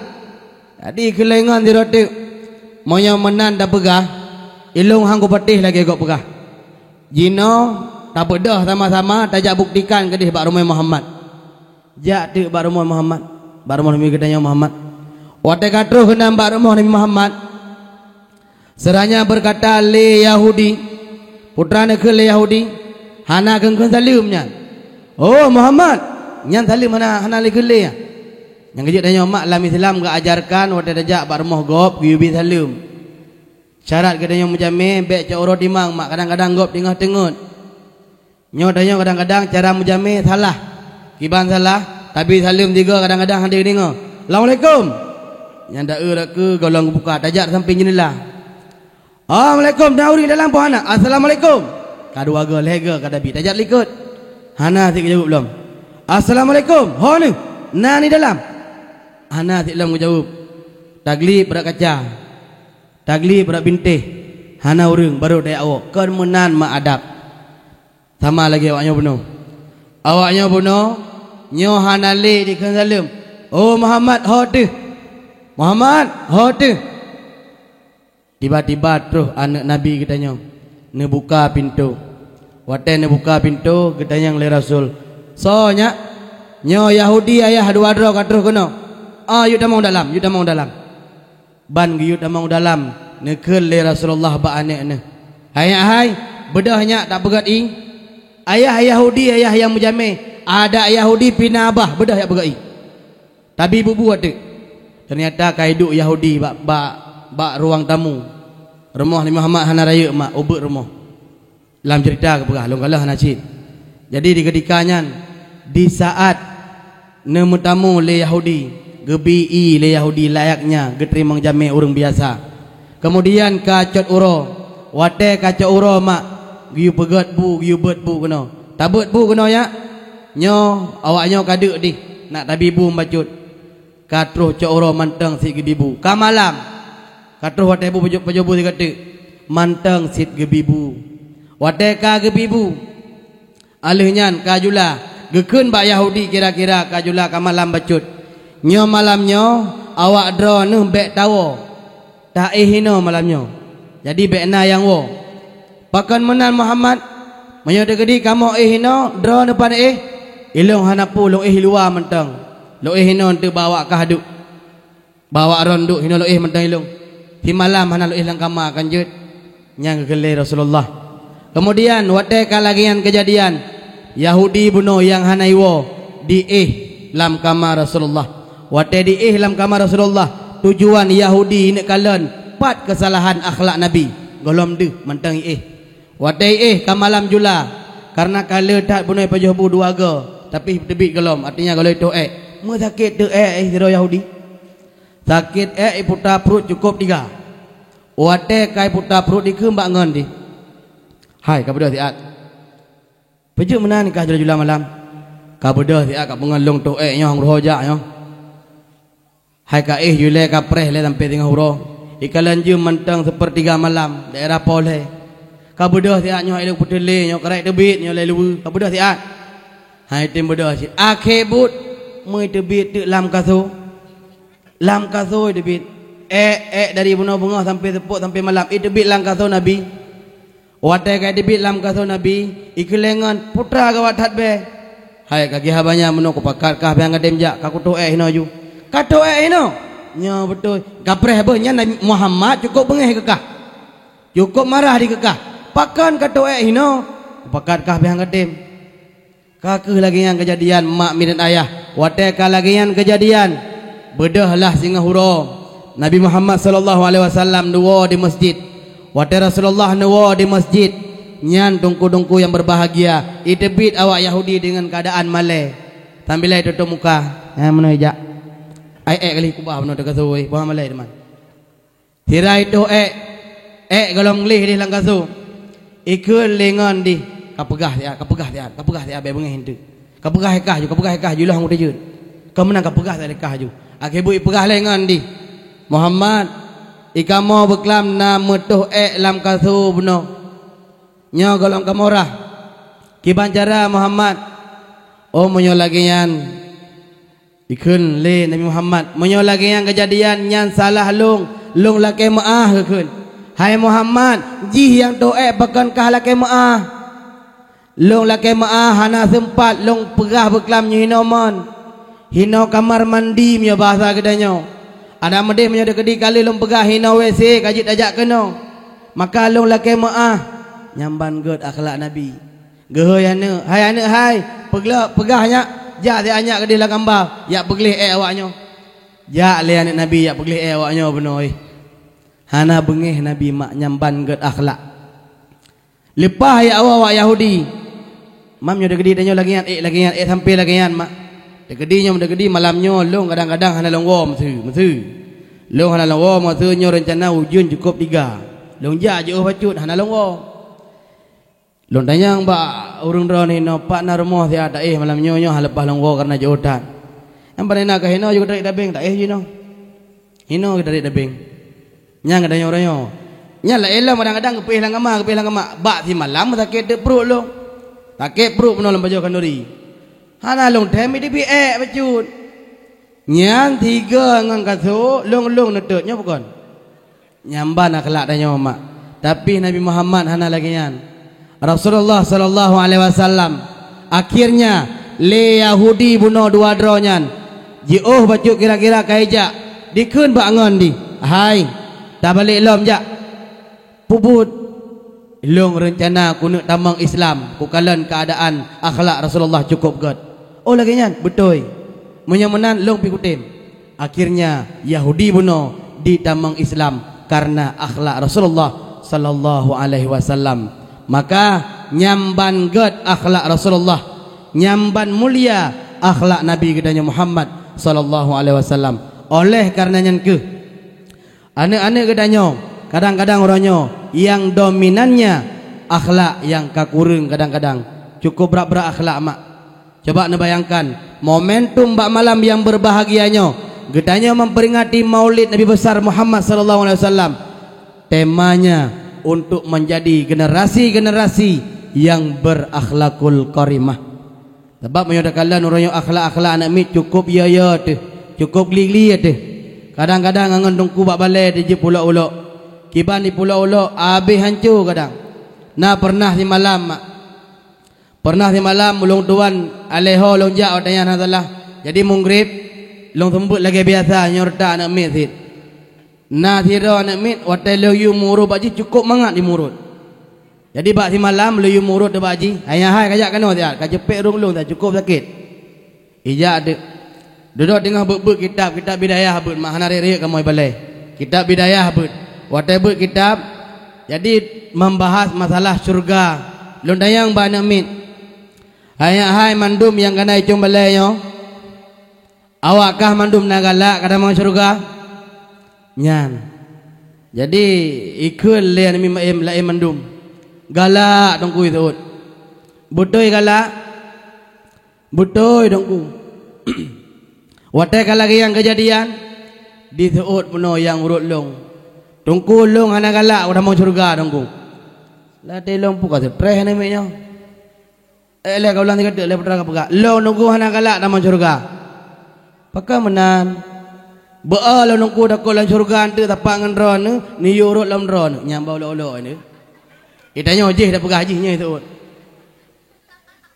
Jadi keulengon sidroe teuk, meunyoe meunan tapeugah, ilong han kupatéh lagée gob peugah. Jinoe tabeudôh sama-sama tajak buktikan keudeh bak rumoh Muhammad. Jak teuk bak rumoh Muhammad, bak rumoh Nabi geutanyoe Muhammad. Watée ka troh keunan bak rumoh Nabi Muhammad, seuranya beukata lé Yahudi, putra neukheun lé Yahudi, hana kheun-kheun saleuem nyan. "Oh, Muhammad!" Nyan saleuem hana, hana lé kheun lé nyan. Nyang keujeuet tanyoe mak lam Islam geuajarkan watée tajak bak rumoh gob geuyue bi saleuem. Syarat geutanyoe meujamé, bék cok uroe timang mak, kadang-kadang gob teungoh teungeut. Nyoe tanyoe kadang-kadang cara meujamé salah. Kiban salah, tabi saleuem tiga kadang-kadang hana deungoe. "Assalamualaikum." Nyang da-e rot keu golom geubuka, tajak sampéng jeundela. "Assalamualaikum." Na ureuëng dalam pih hana, "Assalamualaikum." Ka dua go, lhée go ka tabi, tajak likot. Hana sit geujaweueb lom. "Assalamualaikum." "Ho neuh, na ni dalam?" Hana sit lom geujaweueb. Taglib rot kaca. Taglib rot bintéh. Hana ureuëng, barô tajak woe. Kon meunan mak adab. Sama lagée awaknyoe bunoe. Awaknyoe bunoe, nyoe hana lé dikheun saleuem. "Oh Muhammad, ho teuh! Muhammad, ho teuh!" Tiba-tiba troh aneuëk Nabi geutanyoe, neubuka pintoe. Watée neubuka pintoe, geutanyong lé Rasul, "Soe nyak?" "Nyoe Yahudi ayah dua droe ka troh keunoe." "Ah, yue tamong dalam, yue tamong dalam." Ban geuyue tamong dalam, neukheun lé Rasulullah bak aneuëk neuh, "Hai nyak hai, beudôh nyak tapeugét ié. Ayah Yahudi, ayah nyang meujamé, adak Yahudi pih na babah, beudôh jak peugét ié." Tabi bubu ateueh. Teunyata ka iduek Yahudi bak, bak, bak ruang tamu. Rumoh Nabi Muhammad hana rayeuk mak, ubeuet rumoh. Lam ceurita geupeugah, lôn kalon hana cit. Jadi di keutika nyan, di saát neumeutamu lé Yahudi, geubi ié lé Yahudi layaknya geuteurimong jamé ureuëng biasa. Keumudian ka cot uroe, watée ka cot uroe mak, geuyue peugét bu, geuyue beuet bu keunoe. "Tabeuet bu keunoe nyak." Nyoe awaknyoe ka deuk dih, nak tabi bu meubacut. Ka troh cot uroe mantong sit geubi bu. Ka malam. Ka troh watée bu pajoh, pajoh bu sigoe teuk. Mantong sit geubi bu. Watée ka geubi bu, a lheueh nyan ka jula. Geukheun bak Yahudi kira-kira ka jula ka malam bacut. "Nyoe malam nyoe, awak droeneuh bék tawoe. Taéh inoe malam nyoe. Jadi bék na nyang woe." "Pakon meunan Muhammad? Meunyoe teukeudi kamoe éh inoe, droeneuh pane éh?" "Ilôn hana peue, lôn éh i luwa mantong. Lôn éh inoe eunteuk bak awak kah duek. Bak awak droeneuh duek, hinoe lôn éh mantong ilôn. Simalam hana lôn éh lam kama kan jeuet." Nyan geukheun lé Rasulullah. Keumudian, watée ka lagée nyan keujadian, Yahudi bunoe nyang hana iwoe, diéh lam kama Rasulullah. Watée diéh lam kama Rasulullah, tujuan Yahudi neuk kalon pat keusalahan akhlak Nabi, gohlom deuh mantong iéh. Watée iéh ka malam jula, kareuna ka le that bunoe pajoh bu dua go, tapi teubiet gohlom, artinya gohlom toh ék. Meusakét teuk ék, eh, sidroe Yahudi. Sakét ék iputa pruet cukôp tiga. Watée ka iputa pruet dikheun bak ngon dih, "Hai, ka beudôh siat." "Peue jeuet meunan kah jula-jula malam?" "Ka beudôh siat, ka peungon lôn toh ék nyoe, han reuho jak nyoe." Hai ka éh ju lé, ka preh lé sampoe singoh uroe. Ikalon jeuem mantong seupeurtiga malam, daerah Polhé. Ka beudôh siat nyoe, ilôn peuteulé nyoe, ka rayeuk teubiet nyoe lé luweue. Ka beudôh siat. Hai tem beudôh cit. Akhé buet, meuteubiet teuk lam kaso. Lam kaso iteubiet. Ék, ék dari bunoe beungoh sampoe seupôt sampoe malam, iteubiet lam kaso Nabi. Watée ka iteubiet lam kaso Nabi, ikheun lé ngon, "Putra gawat that bée." "Hai, ka geuh haba nyan meunoe, kupakat kah pih han katem jak, ka kutoh ék hinoe ju." "Ka toh ék hinoe?" "Nyoe beutôi." "Ka preh beuh nyan, Nabi Muhammad cukôp beungéh keu kah. Cukôp marah di keu kah. Pakon ka toh ék hinoe? Kupakat kah pih han katem." Ka kheueh lagée nyan keujadian mak miet dan ayah. Watée ka lagée nyan keujadian, beudôh lah singoh uroe, Nabi Muhammad sallallahu alaihi wasallam neuwoe di meuseujid. Watée Rasulullah neuwoe di meuseujid, nyan teungku-teungku nyang beubahgia, iteubiet awak Yahudi deungon keuadaan malée. Sambilai tutup muka, "Hai meunoe jak. Ai ék ka lheueh kubah meunoe teuka suwôi, bah malée teuma." Sira itoh ék, ék gohlom gleh deh lam kaso. Ikheun lé ngon dih, "Ka peugah siat, ka peugah siat, ka peugah siat, bék beungéh eunteuk. Ka peugah kah ju, ka peugah kah ju, lôn han kuteujeuet. Ka meunan ka peugah siat kah ju." Akhé buet ipeugah lé ngon dih, "Muhammad, i kamoe beuklam na meutoh ék lam kaso bunoe. Nyoe gohlom kamoe rhah. Kiban cara Muhammad?" "Oh, meunyoe lagée nyan," ikheun lé Nabi Muhammad, "meunyoe lagée nyan keujadian, nyan salah lôn, lôn lakée meuáh," geukheun. "Hai Muhammad, jih nyang toh ék pakon kah lakée meuáh? Lôn lakée meuáh hana seumpat lôn peugah beuklam nyoe hinoe mon. Hinoe kamar mandi meunyoe bahasa geutanyoe. Adak meudeh meunyoe teukeudi ka lheueh lôn peugah hinoe W C ka jeuet tajak keunoe. Maka lôn lakée meuáh." Nyan ban gét akhlak Nabi. Geuhôi aneuëk, "Hai aneuëk hai, peugleh peugah nyak, jak siat nyak keudeh lam kamba, jak peugleh ék awaknyoe." Jak lé aneuëk Nabi jak peugleh ék awaknyoe bunoe. Hana beungéh Nabi mak nyang ban gét akhlak. Leupah jak woe awak Yahudi. Mam nyoe teukeudi tanyoe lagée nyan, ék lagée nyan, ék sampoe lagée nyan mak. Teukeudi nyoe, teukeudi malam nyoe lôn kadang-kadang hana lôn woe miseue, miseue. Lôn hana lôn woe miseue nyoe reuncana ujeuen cukôp tiga. Lôn jak jiôh bacut hana lôn woe. Lôn tanyong bak ureuëng droeneuh inoe, "Pat na rumoh siat taéh malam nyoe, nyoe hana leupah lôn woe kareuna jiôh that." Nyang pane na ka hinoe jeuet tarék tabeng, taéh jinoe. Hinoe tarék tabeng. Nyang geutanyoe-tanyoe. Nyan laén lom kadang-kadang geupeuéh lam kama, geupeuéh lam kama. Bak simalam sakét teuk pruet lôn. Sakét pruet bunoe lam pajoh khanduri. Hana lôn thèm, di bi ék bacut. Nyan sigoe ngon kasôk lôn-lôn neutot nyoe bukon. Nyang ban akhlak tanyoe mak. Tapi Nabi Muhammad hana lagée nyan. Rasulullah sallallahu alaihi wasallam, akhirnya lé Yahudi bunoe dua droe nyan jiôh bacut kira-kira ka ijak, dikheun bak ngon di, "Hai, tabalek lom jak." "Peubuet?" "Lôn reuncana keuneuk tamong Islam, kukalon keuadaan akhlak Rasulullah cukôp gét." "Oh lagée nyan?" "Beutôi." "Meunyoe meunan lôn pih kutem." Akhirnya Yahudi bunoe ditamong Islam kareuna akhlak Rasulullah sallallahu alaihi wasallam. Maka nyang ban gét akhlak Rasulullah, nyang ban mulia akhlak Nabi geutanyoe Muhammad sallallahu alaihi wasallam. Oleh kareuna nyan kheueh, aneuëk-aneuëk geutanyoe, kadang-kadang uroe nyoe nyang dominannya akhlak nyang ka kureueng kadang-kadang. Cukôp brat-brat akhlak mak. Coba neubayangkan, momentum bak malam nyang beurbahagia nyoe, geutanyoe memperingati Maulid Nabi Besar Muhammad sallallahu alaihi wasallam. Temanya untuk menjadi generasi-generasi yang berakhlakul karimah. Sabab meunyoe takalon uroe nyoe akhlak-akhlak aneuëk miet cukôp yo-yo teuh, cukôp gli-gli teuh. Kadang-kadang ngon teungku bak balée teuh jeuet pulok-ulok. Kiban di pulok-ulok, abéh hanco kadang. Na pernah simalam mak. Pernah simalam ulôn tuan alèh ho lôn jak watèe nyan hana salah. Jadi meugrib, lôn seumeubeuet lagèe biasa nyoe reutak aneuëk miet cit. Na sidroe aneuëk miet watèe lôn yue murot bak jih cukôp mangat jimurot. Jadi bak simalam lôn yue murot bak jih, hai-hai ka jak keunoe siat, ka ceupék rhueng lôn siat cukôp sakét. Ijak deuek. Dudoe teungoh beuet-beuet kitab, kitab Bidayah beuet, mak hana riek-riek kamoe balèe. Kitab Bidayah beuet. Watèe beuet kitab, jadi membahas masalah syeuruga. Lôn tanyong bak aneuëk miet, "Hai, hai mandum nyang ka na i cong balèe nyoe, awak kah mandum na galak ka tamong syeuruga?" Nyan. Jadi ikheun lé aneuëk miet laén mandum, "Galak, Teungku," iseuôt. "Beutôi galak?" "Beutôi, Teungku." "Watèe ka lagèe nyan keujadian?" "Diseuôt bunoe nyang rhot lôn, 'Teungku, lôn hana galak tamong syeuruga, Teungku.'" Latèe lôn peugah seutreh aneuëk miet nyoe. "Eh, lé ka ulang sigoe teuk, lé putra ka peugah, 'Lôn Teungku hana galak tamong syeuruga.'" "Pakon meunan?" "Beu-o lôn Teungku takot lam syeuruga eunteuk sapat ngon droeneuh, neuyue rhot lom droeneuh." Nyang ba ulok-ulok nyoe. Geutanyoe jih tapeugah jih nyoe seuôt.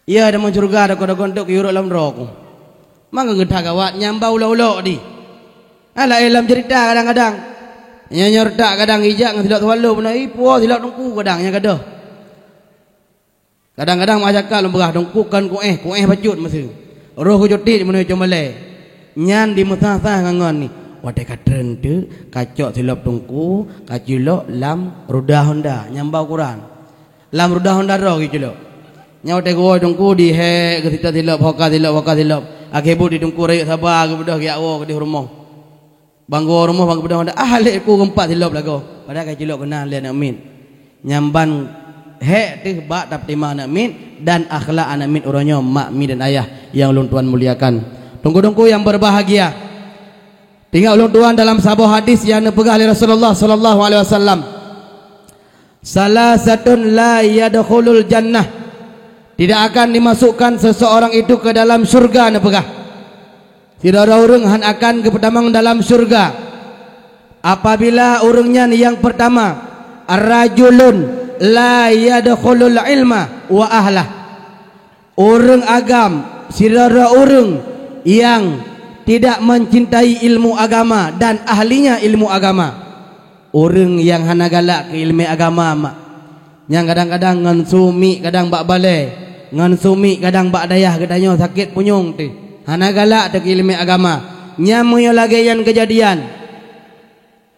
"Iya, tamong syeuruga takot-takot eunteuk kuyue rhot lom droe ku." Mangka geutanyoe gawat nyang ba ulok-ulok di. Alah, eh, lam ceurita kadang-kadang. Nyoe, nyoe reutak kadang ijak ngon silop swallow bunoe, "Ih, puwoe silop Teungku," kadang nyang gadôh. Kadang-kadang masyarakat lôn peugah, "Teungku kon kuéh, kuéh bacut miseue. Roh kucutit meunyoe cong balèe." Nyan dimeusah-sah ngon, ngon ni. Watèe ka treun teuk, ka cok silop Teungku, ka culok lam ruda honda, nyang ba ukuran. Lam ruda honda droe geuculok. Nyan watèe geuwoe Teungku dihèk geuh sita silop, hoka silop, hoka silop. Akhé buet di Teungku rayeuk saba geubeudôh geujak woe keudeh rumoh. Ban geuwoe rumoh ban geubeudôh honda, ah, lé ku geumpat silop lagoe. Padahai ka culok keunan lé aneuëk miet. Nyan ban hék teuh bak tapeutimang aneuëk miet dan akhlak aneuëk miet uroe nyoe mak, mi dan ayah nyang ulôn tuan muliakan. Teungku-teungku nyang berbahagia. Teuingat ulôn tuan dalam saboh hadis nyang neupeugah lé Rasulullah sallallahu alaihi wasallam, "Salasatun la yadkhulul jannah." Tidak akan dimasukkan seseorang itu ke dalam syurga, neupeugah. Sidroe ureuëng hán akan geupeutamong dalam syeuruga, apabila ureuëng nyan nyang peurtama, rajulun la yadkhulul ilma wa ahlah, ureuëng agam, sidroe ureuëng nyang tidak mencintai ilmu agama dan ahlinya ilmu agama. Ureuëng nyang hana galak keu iéleumé agama mak, nyang kadang-kadang ngon su miek kadang bak balée, ngon su miek kadang bak dayah geutanyoe sakét punyueng teuh, hana galak teuh keu iéleumé agama. Nyan meunyoe lagée nyan keujadian,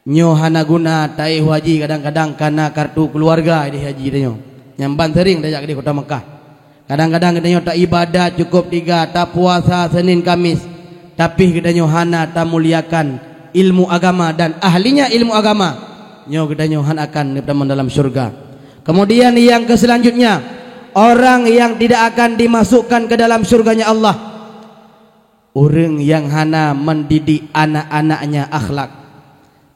Nyoe hana guna taéh haji kadang-kadang kana kartu keuluwarga idéh haji tanyoe. Nyang ban seuring tajak keudéh kota Mekah. Kadang-kadang geutanyoe taibadat cukôp tiga, tapuasa Senin Kamis, tapi geutanyoe hana tamuliakan ilmu agama dan ahlinya ilmu agama. Nyoe geutanyoe hana akan neupeutamong dalam syurga. Kemudian yang ke selanjutnya, orang yang tidak akan dimasukkan ke dalam syurganya Allah, ureuëng nyang hana mendidik anak-anaknya akhlak.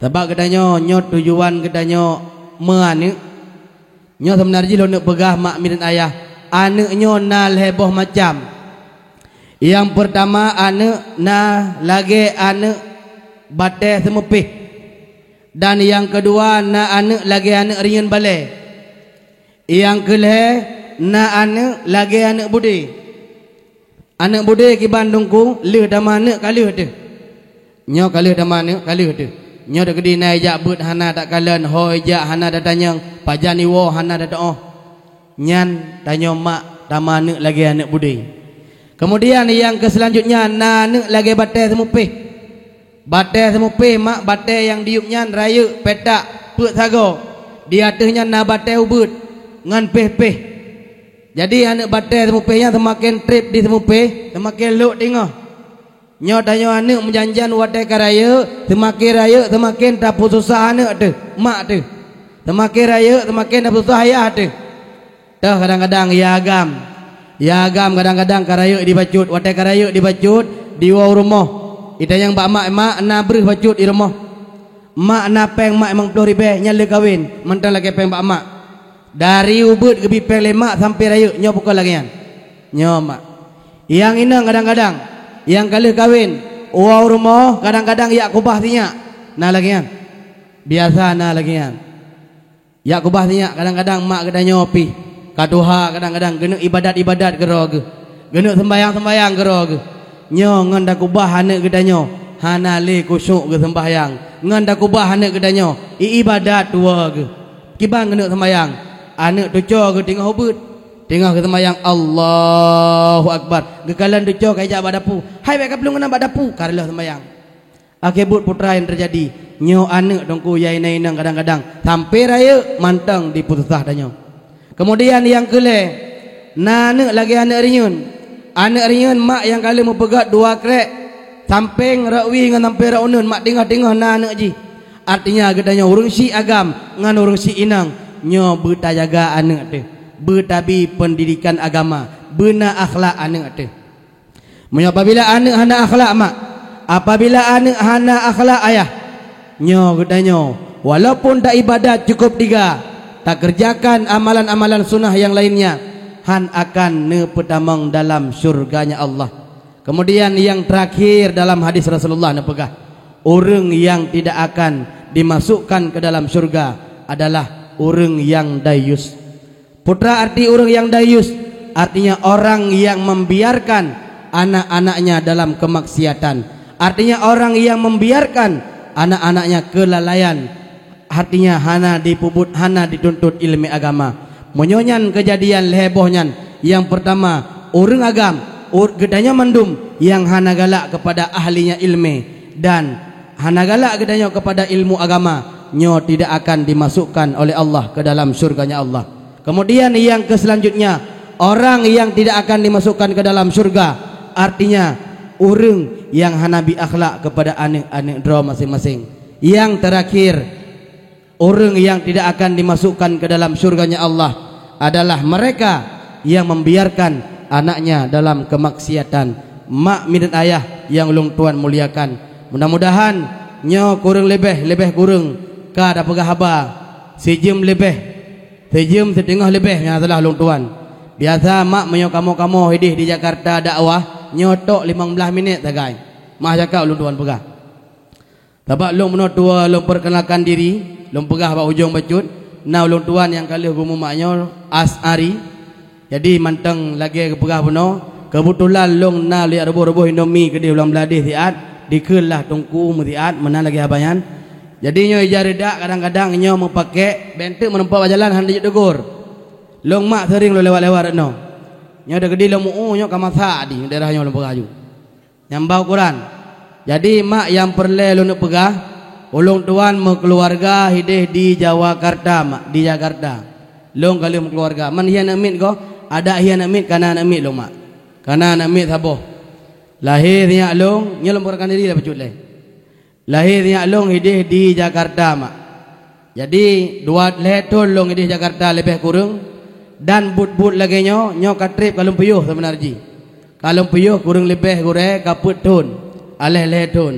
Sabab geutanyoe, nyoe tujuan geutanyoe meuaneuk. Nyoe seubeuna jih lôn neuk peugah mak mideuen ayah, aneuk nyoe na lhée boh macam. Nyang peurtama aneuk na lagée aneuk batée seumeupéh, dan nyang keudua na aneuk lagée aneuk riyeuen balée. Nyang keulhée na aneuk lagée aneuk budé. Aneuk budé kiban dungku lheueh tameuaneuk ka lheueh teuh. Nyoe ka lheueh tameuaneuk ka lheueh teuh. Nyoe teukeudi na ijak beuet hana takalon, ho ijak hana tatanyong, pajan iwoe hana tateuoh. Nyan tanyoe mak tameuaneuk lagée aneuk budé. Keumudian nyang keu seulanjutnya na aneuk lagée batée seumeupéh. Batée seumeupéh mak batée nyang diyueb nyan rayeuk, petak, peuet sagoe. Di ateueh nyan na batée ubeuet ngon péh-péh. Jadi aneuk batée seumeupéh nyan seumaken treb di seumeupéh, seumaken lhok teungoh. Nyoe tanyoe aneuk meujan-jan watée ka rayeuk, seumaken rayeuk seumaken tapeususah aneuk teuh, mak teuh. Seumaken rayeuk seumaken tapeususah ayah teuh. Teuh kadang-kadang ya agam. Ya agam kadang-kadang ka rayeuk dibacut, watée ka rayeuk dibacut, diwoe u rumoh. Itanyong bak mak, "Mak, na breueh bacut di rumoh?" "Mak, na péng mak limong ploh ribée, nyan lheueh kawen, mantong lakée péng bak mak." Dari ubeuet geubi péng lé mak sampoe rayeuk, nyoe pakon lagée nyan. Nyoe mak. Nyang inong kadang-kadang, nyang ka lheueh kawen, woe u rumoh kadang-kadang jak kubah sinyak. Na lagée nyan. Biasa na lagée nyan. Jak kubah sinyak kadang-kadang mak geutanyoe pih ka tuha, kadang-kadang geuneuk ibadat-ibadat keudroe geuh, geuneuk seumbahyang-seumbahyang keudroe geuh. Nyoe ngon takubah aneuk geutanyoe hana lé khusyuk geuseumbahyang, ngon takubah aneuk geutanyoe i-ibadat tuwoe geuh. Kiban geuneuk seumbahyang, aneuk tucoe geuh teungoh ubeuet, teungoh geuseumbahyang Allahu Akbar, geukalon tucoe ka ijak bak dapu, "Hai, bék ka plueng keunan bak dapu," ka reuloh seumbahyang. Akhé buet peue nyang teujadi, nyoe aneuk teungku ya inong-inong kadang-kadang sampoe rayeuk mantong dipeususah tanyoe. Keumudian nyang keulhée, na aneuk lagée aneuk riyeuen. Aneuk riyeuen mak nyang ka lheueh meupeugét dua krék, sampéng rot wie ngon sampoe rot uneuen mak teungoh-teungoh na aneuk jih. Artinya geutanyoe ureuëng syiek agam ngon ureuëng syiek inong, nyoe beutajaga aneuk teuh, beutabi peundidikan agama, beuna akhlak aneuk teuh. Meunyoe apabila aneuk hana akhlak mak, apabila aneuk hana akhlak ayah, nyoe geutanyoe, walaupun taibadat cukôp tiga, takeureujakan amalan-amalan sunnah nyang lainnya, hán akan neupeutamong dalam syurganya Allah. Keumudian nyang teurakhir dalam hadis Rasulullah neupeugah, ureuëng nyang tidak akan dimasukkan ke dalam syurga adalah ureuëng nyang dayus. Peue arti ureuëng nyang dayus? Artinya orang yang membiarkan anak-anaknya dalam kemaksiatan. Artinya orang yang membiarkan anak-anaknya kelalaian. Artinya hana dipeubuet, hana dituntut iéleumé agama. Meunyoe nyan keujadian lhée boh nyan, nyang peurtama, ureuëng agam, ur-, geutanyoe mandum nyang hana galak keupada ahlinya iéleumé dan hana galak geutanyoe keupada ilmu agama, nyoe tidak akan dimasukkan oleh Allah ke dalam syurganya Allah. Kemudian nyang keu seulanjutnya, orang yang tidak akan dimasukkan ke dalam syurga, artinya ureuëng nyang hana bi akhlak keupada aneuk-aneuk droe maséng-maséng. Nyang teurakhir, ureuëng nyang tidak akan dimasukkan ke dalam syurganya Allah adalah mereka yang membiarkan anaknya dalam kemaksiatan. Mak mideuen ayah nyang ulôn tuan muliakan, mudah-mudahan nyoe kureueng leubeh, leubeh kureueng ka tapeugah haba, sijeuem leubeh, sijeuem siteungoh leubeh nyang salah ulôn tuan. Biasa mak meunyoe kamoe-kamoe idéh di Jakarta dakwah, nyoe tok limong blaih minét sagai. Mak cakap ulôn tuan peugah. Sabab lôn meunoe tuwoe lôn peukenalkan diri, lôn peugah bak ujong bacut, na ulôn tuan nyang ka lheueh geumumat nyoe Asy'ari. Jadi mantong lagée geupeugah bunoe, keubeutulan lôn na liak reuboh-reuboh Indomie keudeh ulang bladeh siat, dikeue lah teungku meusiat, meunan lagée haba nyan. Jadi nyoe ija reudak kadang-kadang nyoe meupakék, bék teuk meurumpok bak jalan hana jeuet teugor. Lôn mak seuring lôn lewat-lewat rot noe. Nyoe teukeudi lôn meu-u nyoe ka masak di daerah nyoe lôn peugah aju. Nyang ba ukoran. Jadi mak nyang peureulée lôn peugah, Ulôn tuan meukeuluwarga hideh di Jawakarta, mak, di Jakarta. Lôn ka lheueh meukeuluwarga. Man hieh aneuk miet goh? Adak hieh aneuk miet, kana aneuk miet lôn, mak. Kana aneuk miet saboh. Lahé sinyak lôn, nyoe lôn peugah diri lah bacut lé. Lahé sinyak lôn hideh di Jakarta, mak. Jadi, dua lhèe thôn lôn hideh Jakarta leubeh kureueng, dan buet-buet lagèe nyoe, nyoe ka trép ka lôn piôh seubeuna jih. Ka lôn piôh kureueng leubeh gurèe ka peuet thôn, aléh lhèe thôn.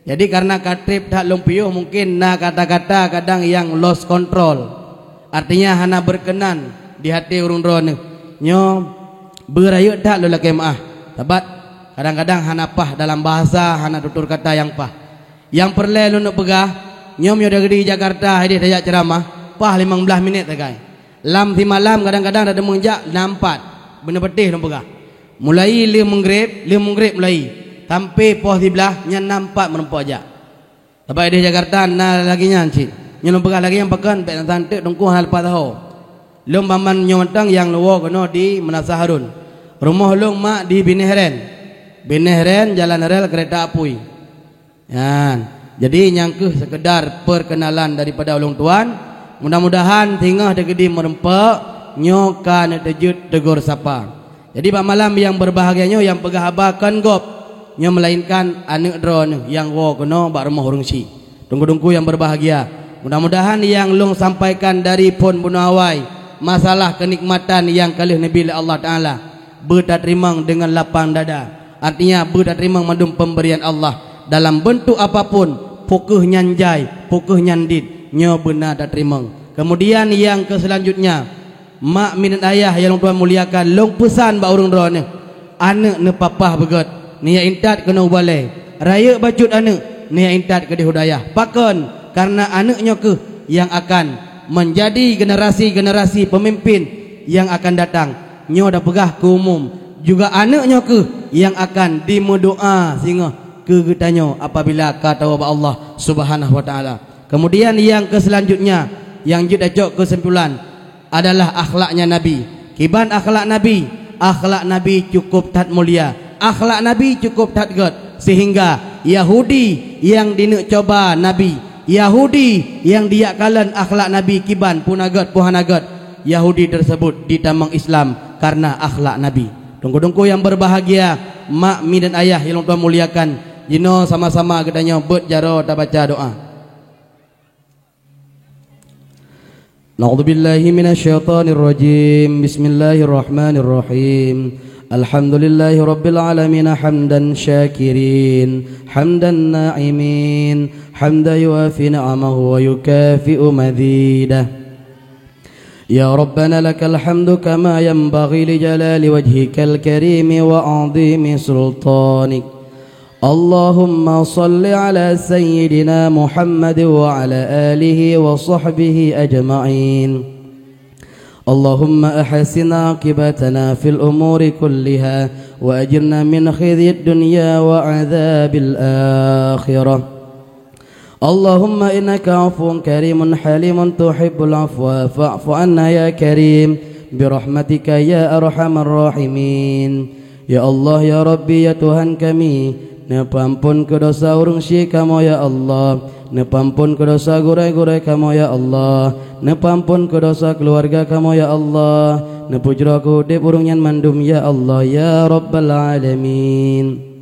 Jadi, kareuna ka trép that lôn piôh, mungken na kata-kata kadang nyang lost control. Artinya, hana berkenan di até ureueng droeneuh. Nyoe beurayeuk that lôn lakèe meu'ah. Sabab kadang-kadang hana paih dalam bahasa, hana tutur kata nyang paih. Nyang peureulèe lôn neuk peugah, nyoe meunyoe dari Jakarta hideh tajak ceuramah, paih limong blaih minèt sagai. Lam simalam kadang-kadang tadeungoe jak nam pat, beuneupatéh lôn peugah. Mulai lheueh meugréb, lheueh meugréb mulai, sampai poh siblaih nyan nam pat meurumpok jak. Sabab hideh Jakarta na lagèe nyan cit. Nyoe lôn peugah lagèe nyan pakon, bèk na santeuk teungku hana leupah saho. Lôn ban nyoe mantong nyang lôn woe keunoe di Meunasah Harun. Rumoh lôn mak di Binéh Rèn. Binéh Rèn, jalan rèl keureta apui. Nyan. Jadi, nyang kheueh seukeudar peukenalan daripada ulôn tuan. Mudah-mudahan singoh teukeudi meurumpok, nyoe ka neuteujeuet teugor sapa. Jadi, bak malam nyang beubahgia nyoe nyang peugah haba kon gob, nyoe meulainkan aneuk droeneuh nyang woe keunoe bak rumoh ureueng syik. Teungku-teungku nyang beubahgia, mudah-mudahan nyang lôn sampaikan dari phon bunoe awai, masalah keunikmatan nyang ka lheueh neubi lé Allah Taala, beutateurimong deungon lapang dada. Artinya, beutateurimong mandum peumberian Allah dalam beuntuk apapun, peu kheueh nyan jai, peu kheueh nyan dit, nyoe beuna tateurimong. Keumudian nyang keuseulanjutnya, mak miet ayah nyang lôn tuan muliakan, lôn peusan bak ureueng droeneuh, aneuk neupapah beugöt, neujak intat keunoe u balèe, rayeuk bacut aneuk, neujak intat keudeh u dayah. Pakon? Kareuna aneuk nyoe kheueh nyang akan menjadi generasi-generasi peumimpin nyang akan datang. Nyoe tapeugah keu umum, juga aneuk nyoe kheueh nyang akan jimeudoa singoh keu geutanyoe apabila ka tawoe bak Allah Subhanahu wa Taala. Keumudian nyang keuseulanjutnya, nyang jeuet tacok keusimpulan adalah akhlaknya Nabi. Kiban akhlak Nabi? Akhlak Nabi cukup that mulia. Akhlak Nabi cukup that göt, sehingga Yahudi nyang dineuk cuba Nabi, Yahudi nyang dijak kalon akhlak Nabi kiban, peue na göt, peue hana göt, Yahudi tersebut jitamong Islam kareuna akhlak Nabi. Teungku-teungku nyang beubahgia, mak miet ayah nyang lôn tuan muliakan, jinoe sama-sama geutanyoe beuet jaroe tabaca doa. أعوذ بالله من الشيطان الرجيم. بسم الله الرحمن الرحيم. الحمد لله رب العالمين، حمدا شاكرين، حمدا ناعمين، حمدا يوافي نعمه ويكافئ مزيده. يا ربنا لك الحمد كما ينبغي لجلال وجهك الكريم وعظيم سلطانك. اللهم صل على سيدنا محمد وعلى آله وصحبه أجمعين. اللهم أحسن عاقبتنا في الأمور كلها وأجرنا من خزي الدنيا وعذاب الآخرة. اللهم إنك عفو كريم حليم تحب العفو فاعف عنا يا كريم برحمتك يا أرحم الراحمين. Ya Allah, ya Rabbi, ya Tuhan kami, neupeuamphon keu desya ureuëng syik kamoe, ya Allah. Neupeuamphon keu desya gurée-gurée kamoe, ya Allah. Neupeuamphon keu desya keuluwarga kamoe, ya Allah. Neupeujroh keu udeb ureuëng nyan mandum, ya Allah, ya Rabbal Alamin.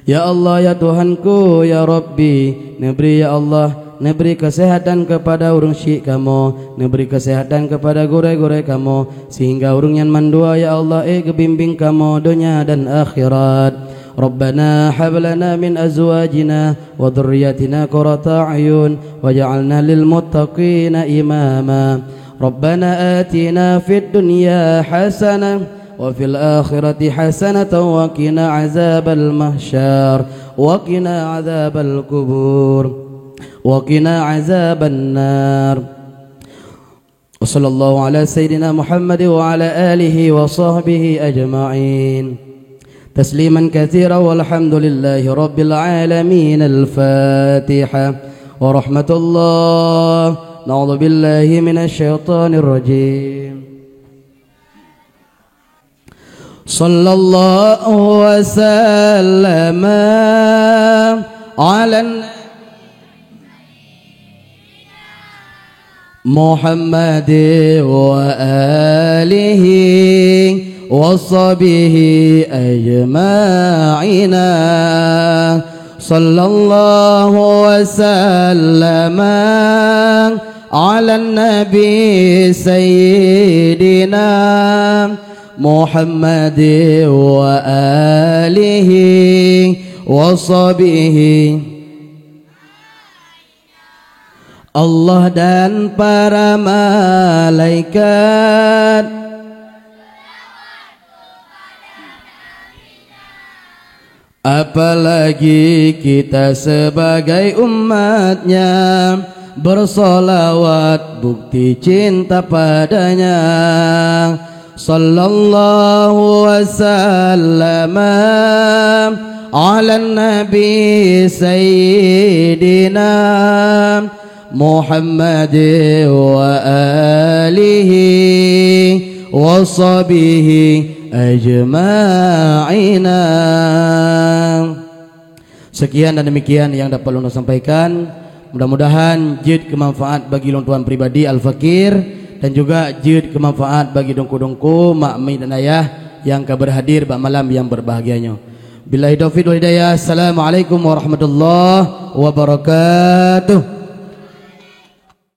Ya Allah, ya Tuhanku, ya Rabbi, neubri, ya Allah, neubri keuseuhatan keupada ureuëng syik kamoe, neubri keuseuhatan keupada gurée-gurée kamoe, seuhingga ureuëng nyan mandua, ya Allah, ék geubimbéng kamoe donya dan akhirat. Rabbana hab lana min azwajina wa dzurriyyatina qurrata a'yun waj'alna lil muttaqina imama. Rabbana atina fid dunya hasanah wa fil akhirati hasanatan wa qina azabal mahsyar wa qina azabal qubur wa qina azaban nar. Wa sallallahu ala sayyidina Muhammad wa ala alihi wa sahbihi ajma'in. Tasliman katsira walhamdulillahi rabbil alamin. Al-Fatihah. Wa rahmatullah. Na'udzu billahi minasy syaithanir rajim. Sallallahu wa sallama ala محمد وآله وصحبه أجمعين. صلى الله وسلم على النبي سيدنا محمد وآله وصحبه. Allah dan para malaikat, apalagi kita sebagai umatnya, bersolawat bukti cinta padanya. Sallallahu wasallam ala nabi sayyidina محمد وآله وصحبه أجمعين. Sekian dan demikian yang dapat ulôn sampaikan. Mudah-mudahan jeuet keu manfaat bagi ulôn tuan pribadi Al-Fakir dan juga jeuet keu manfaat bagi dungku-dungku, mak, mi dan ayah nyang ka berhadir bak malam nyang berbahagia nyoe. Billahi taufiq wal hidayah. Assalamualaikum warahmatullahi wabarakatuh.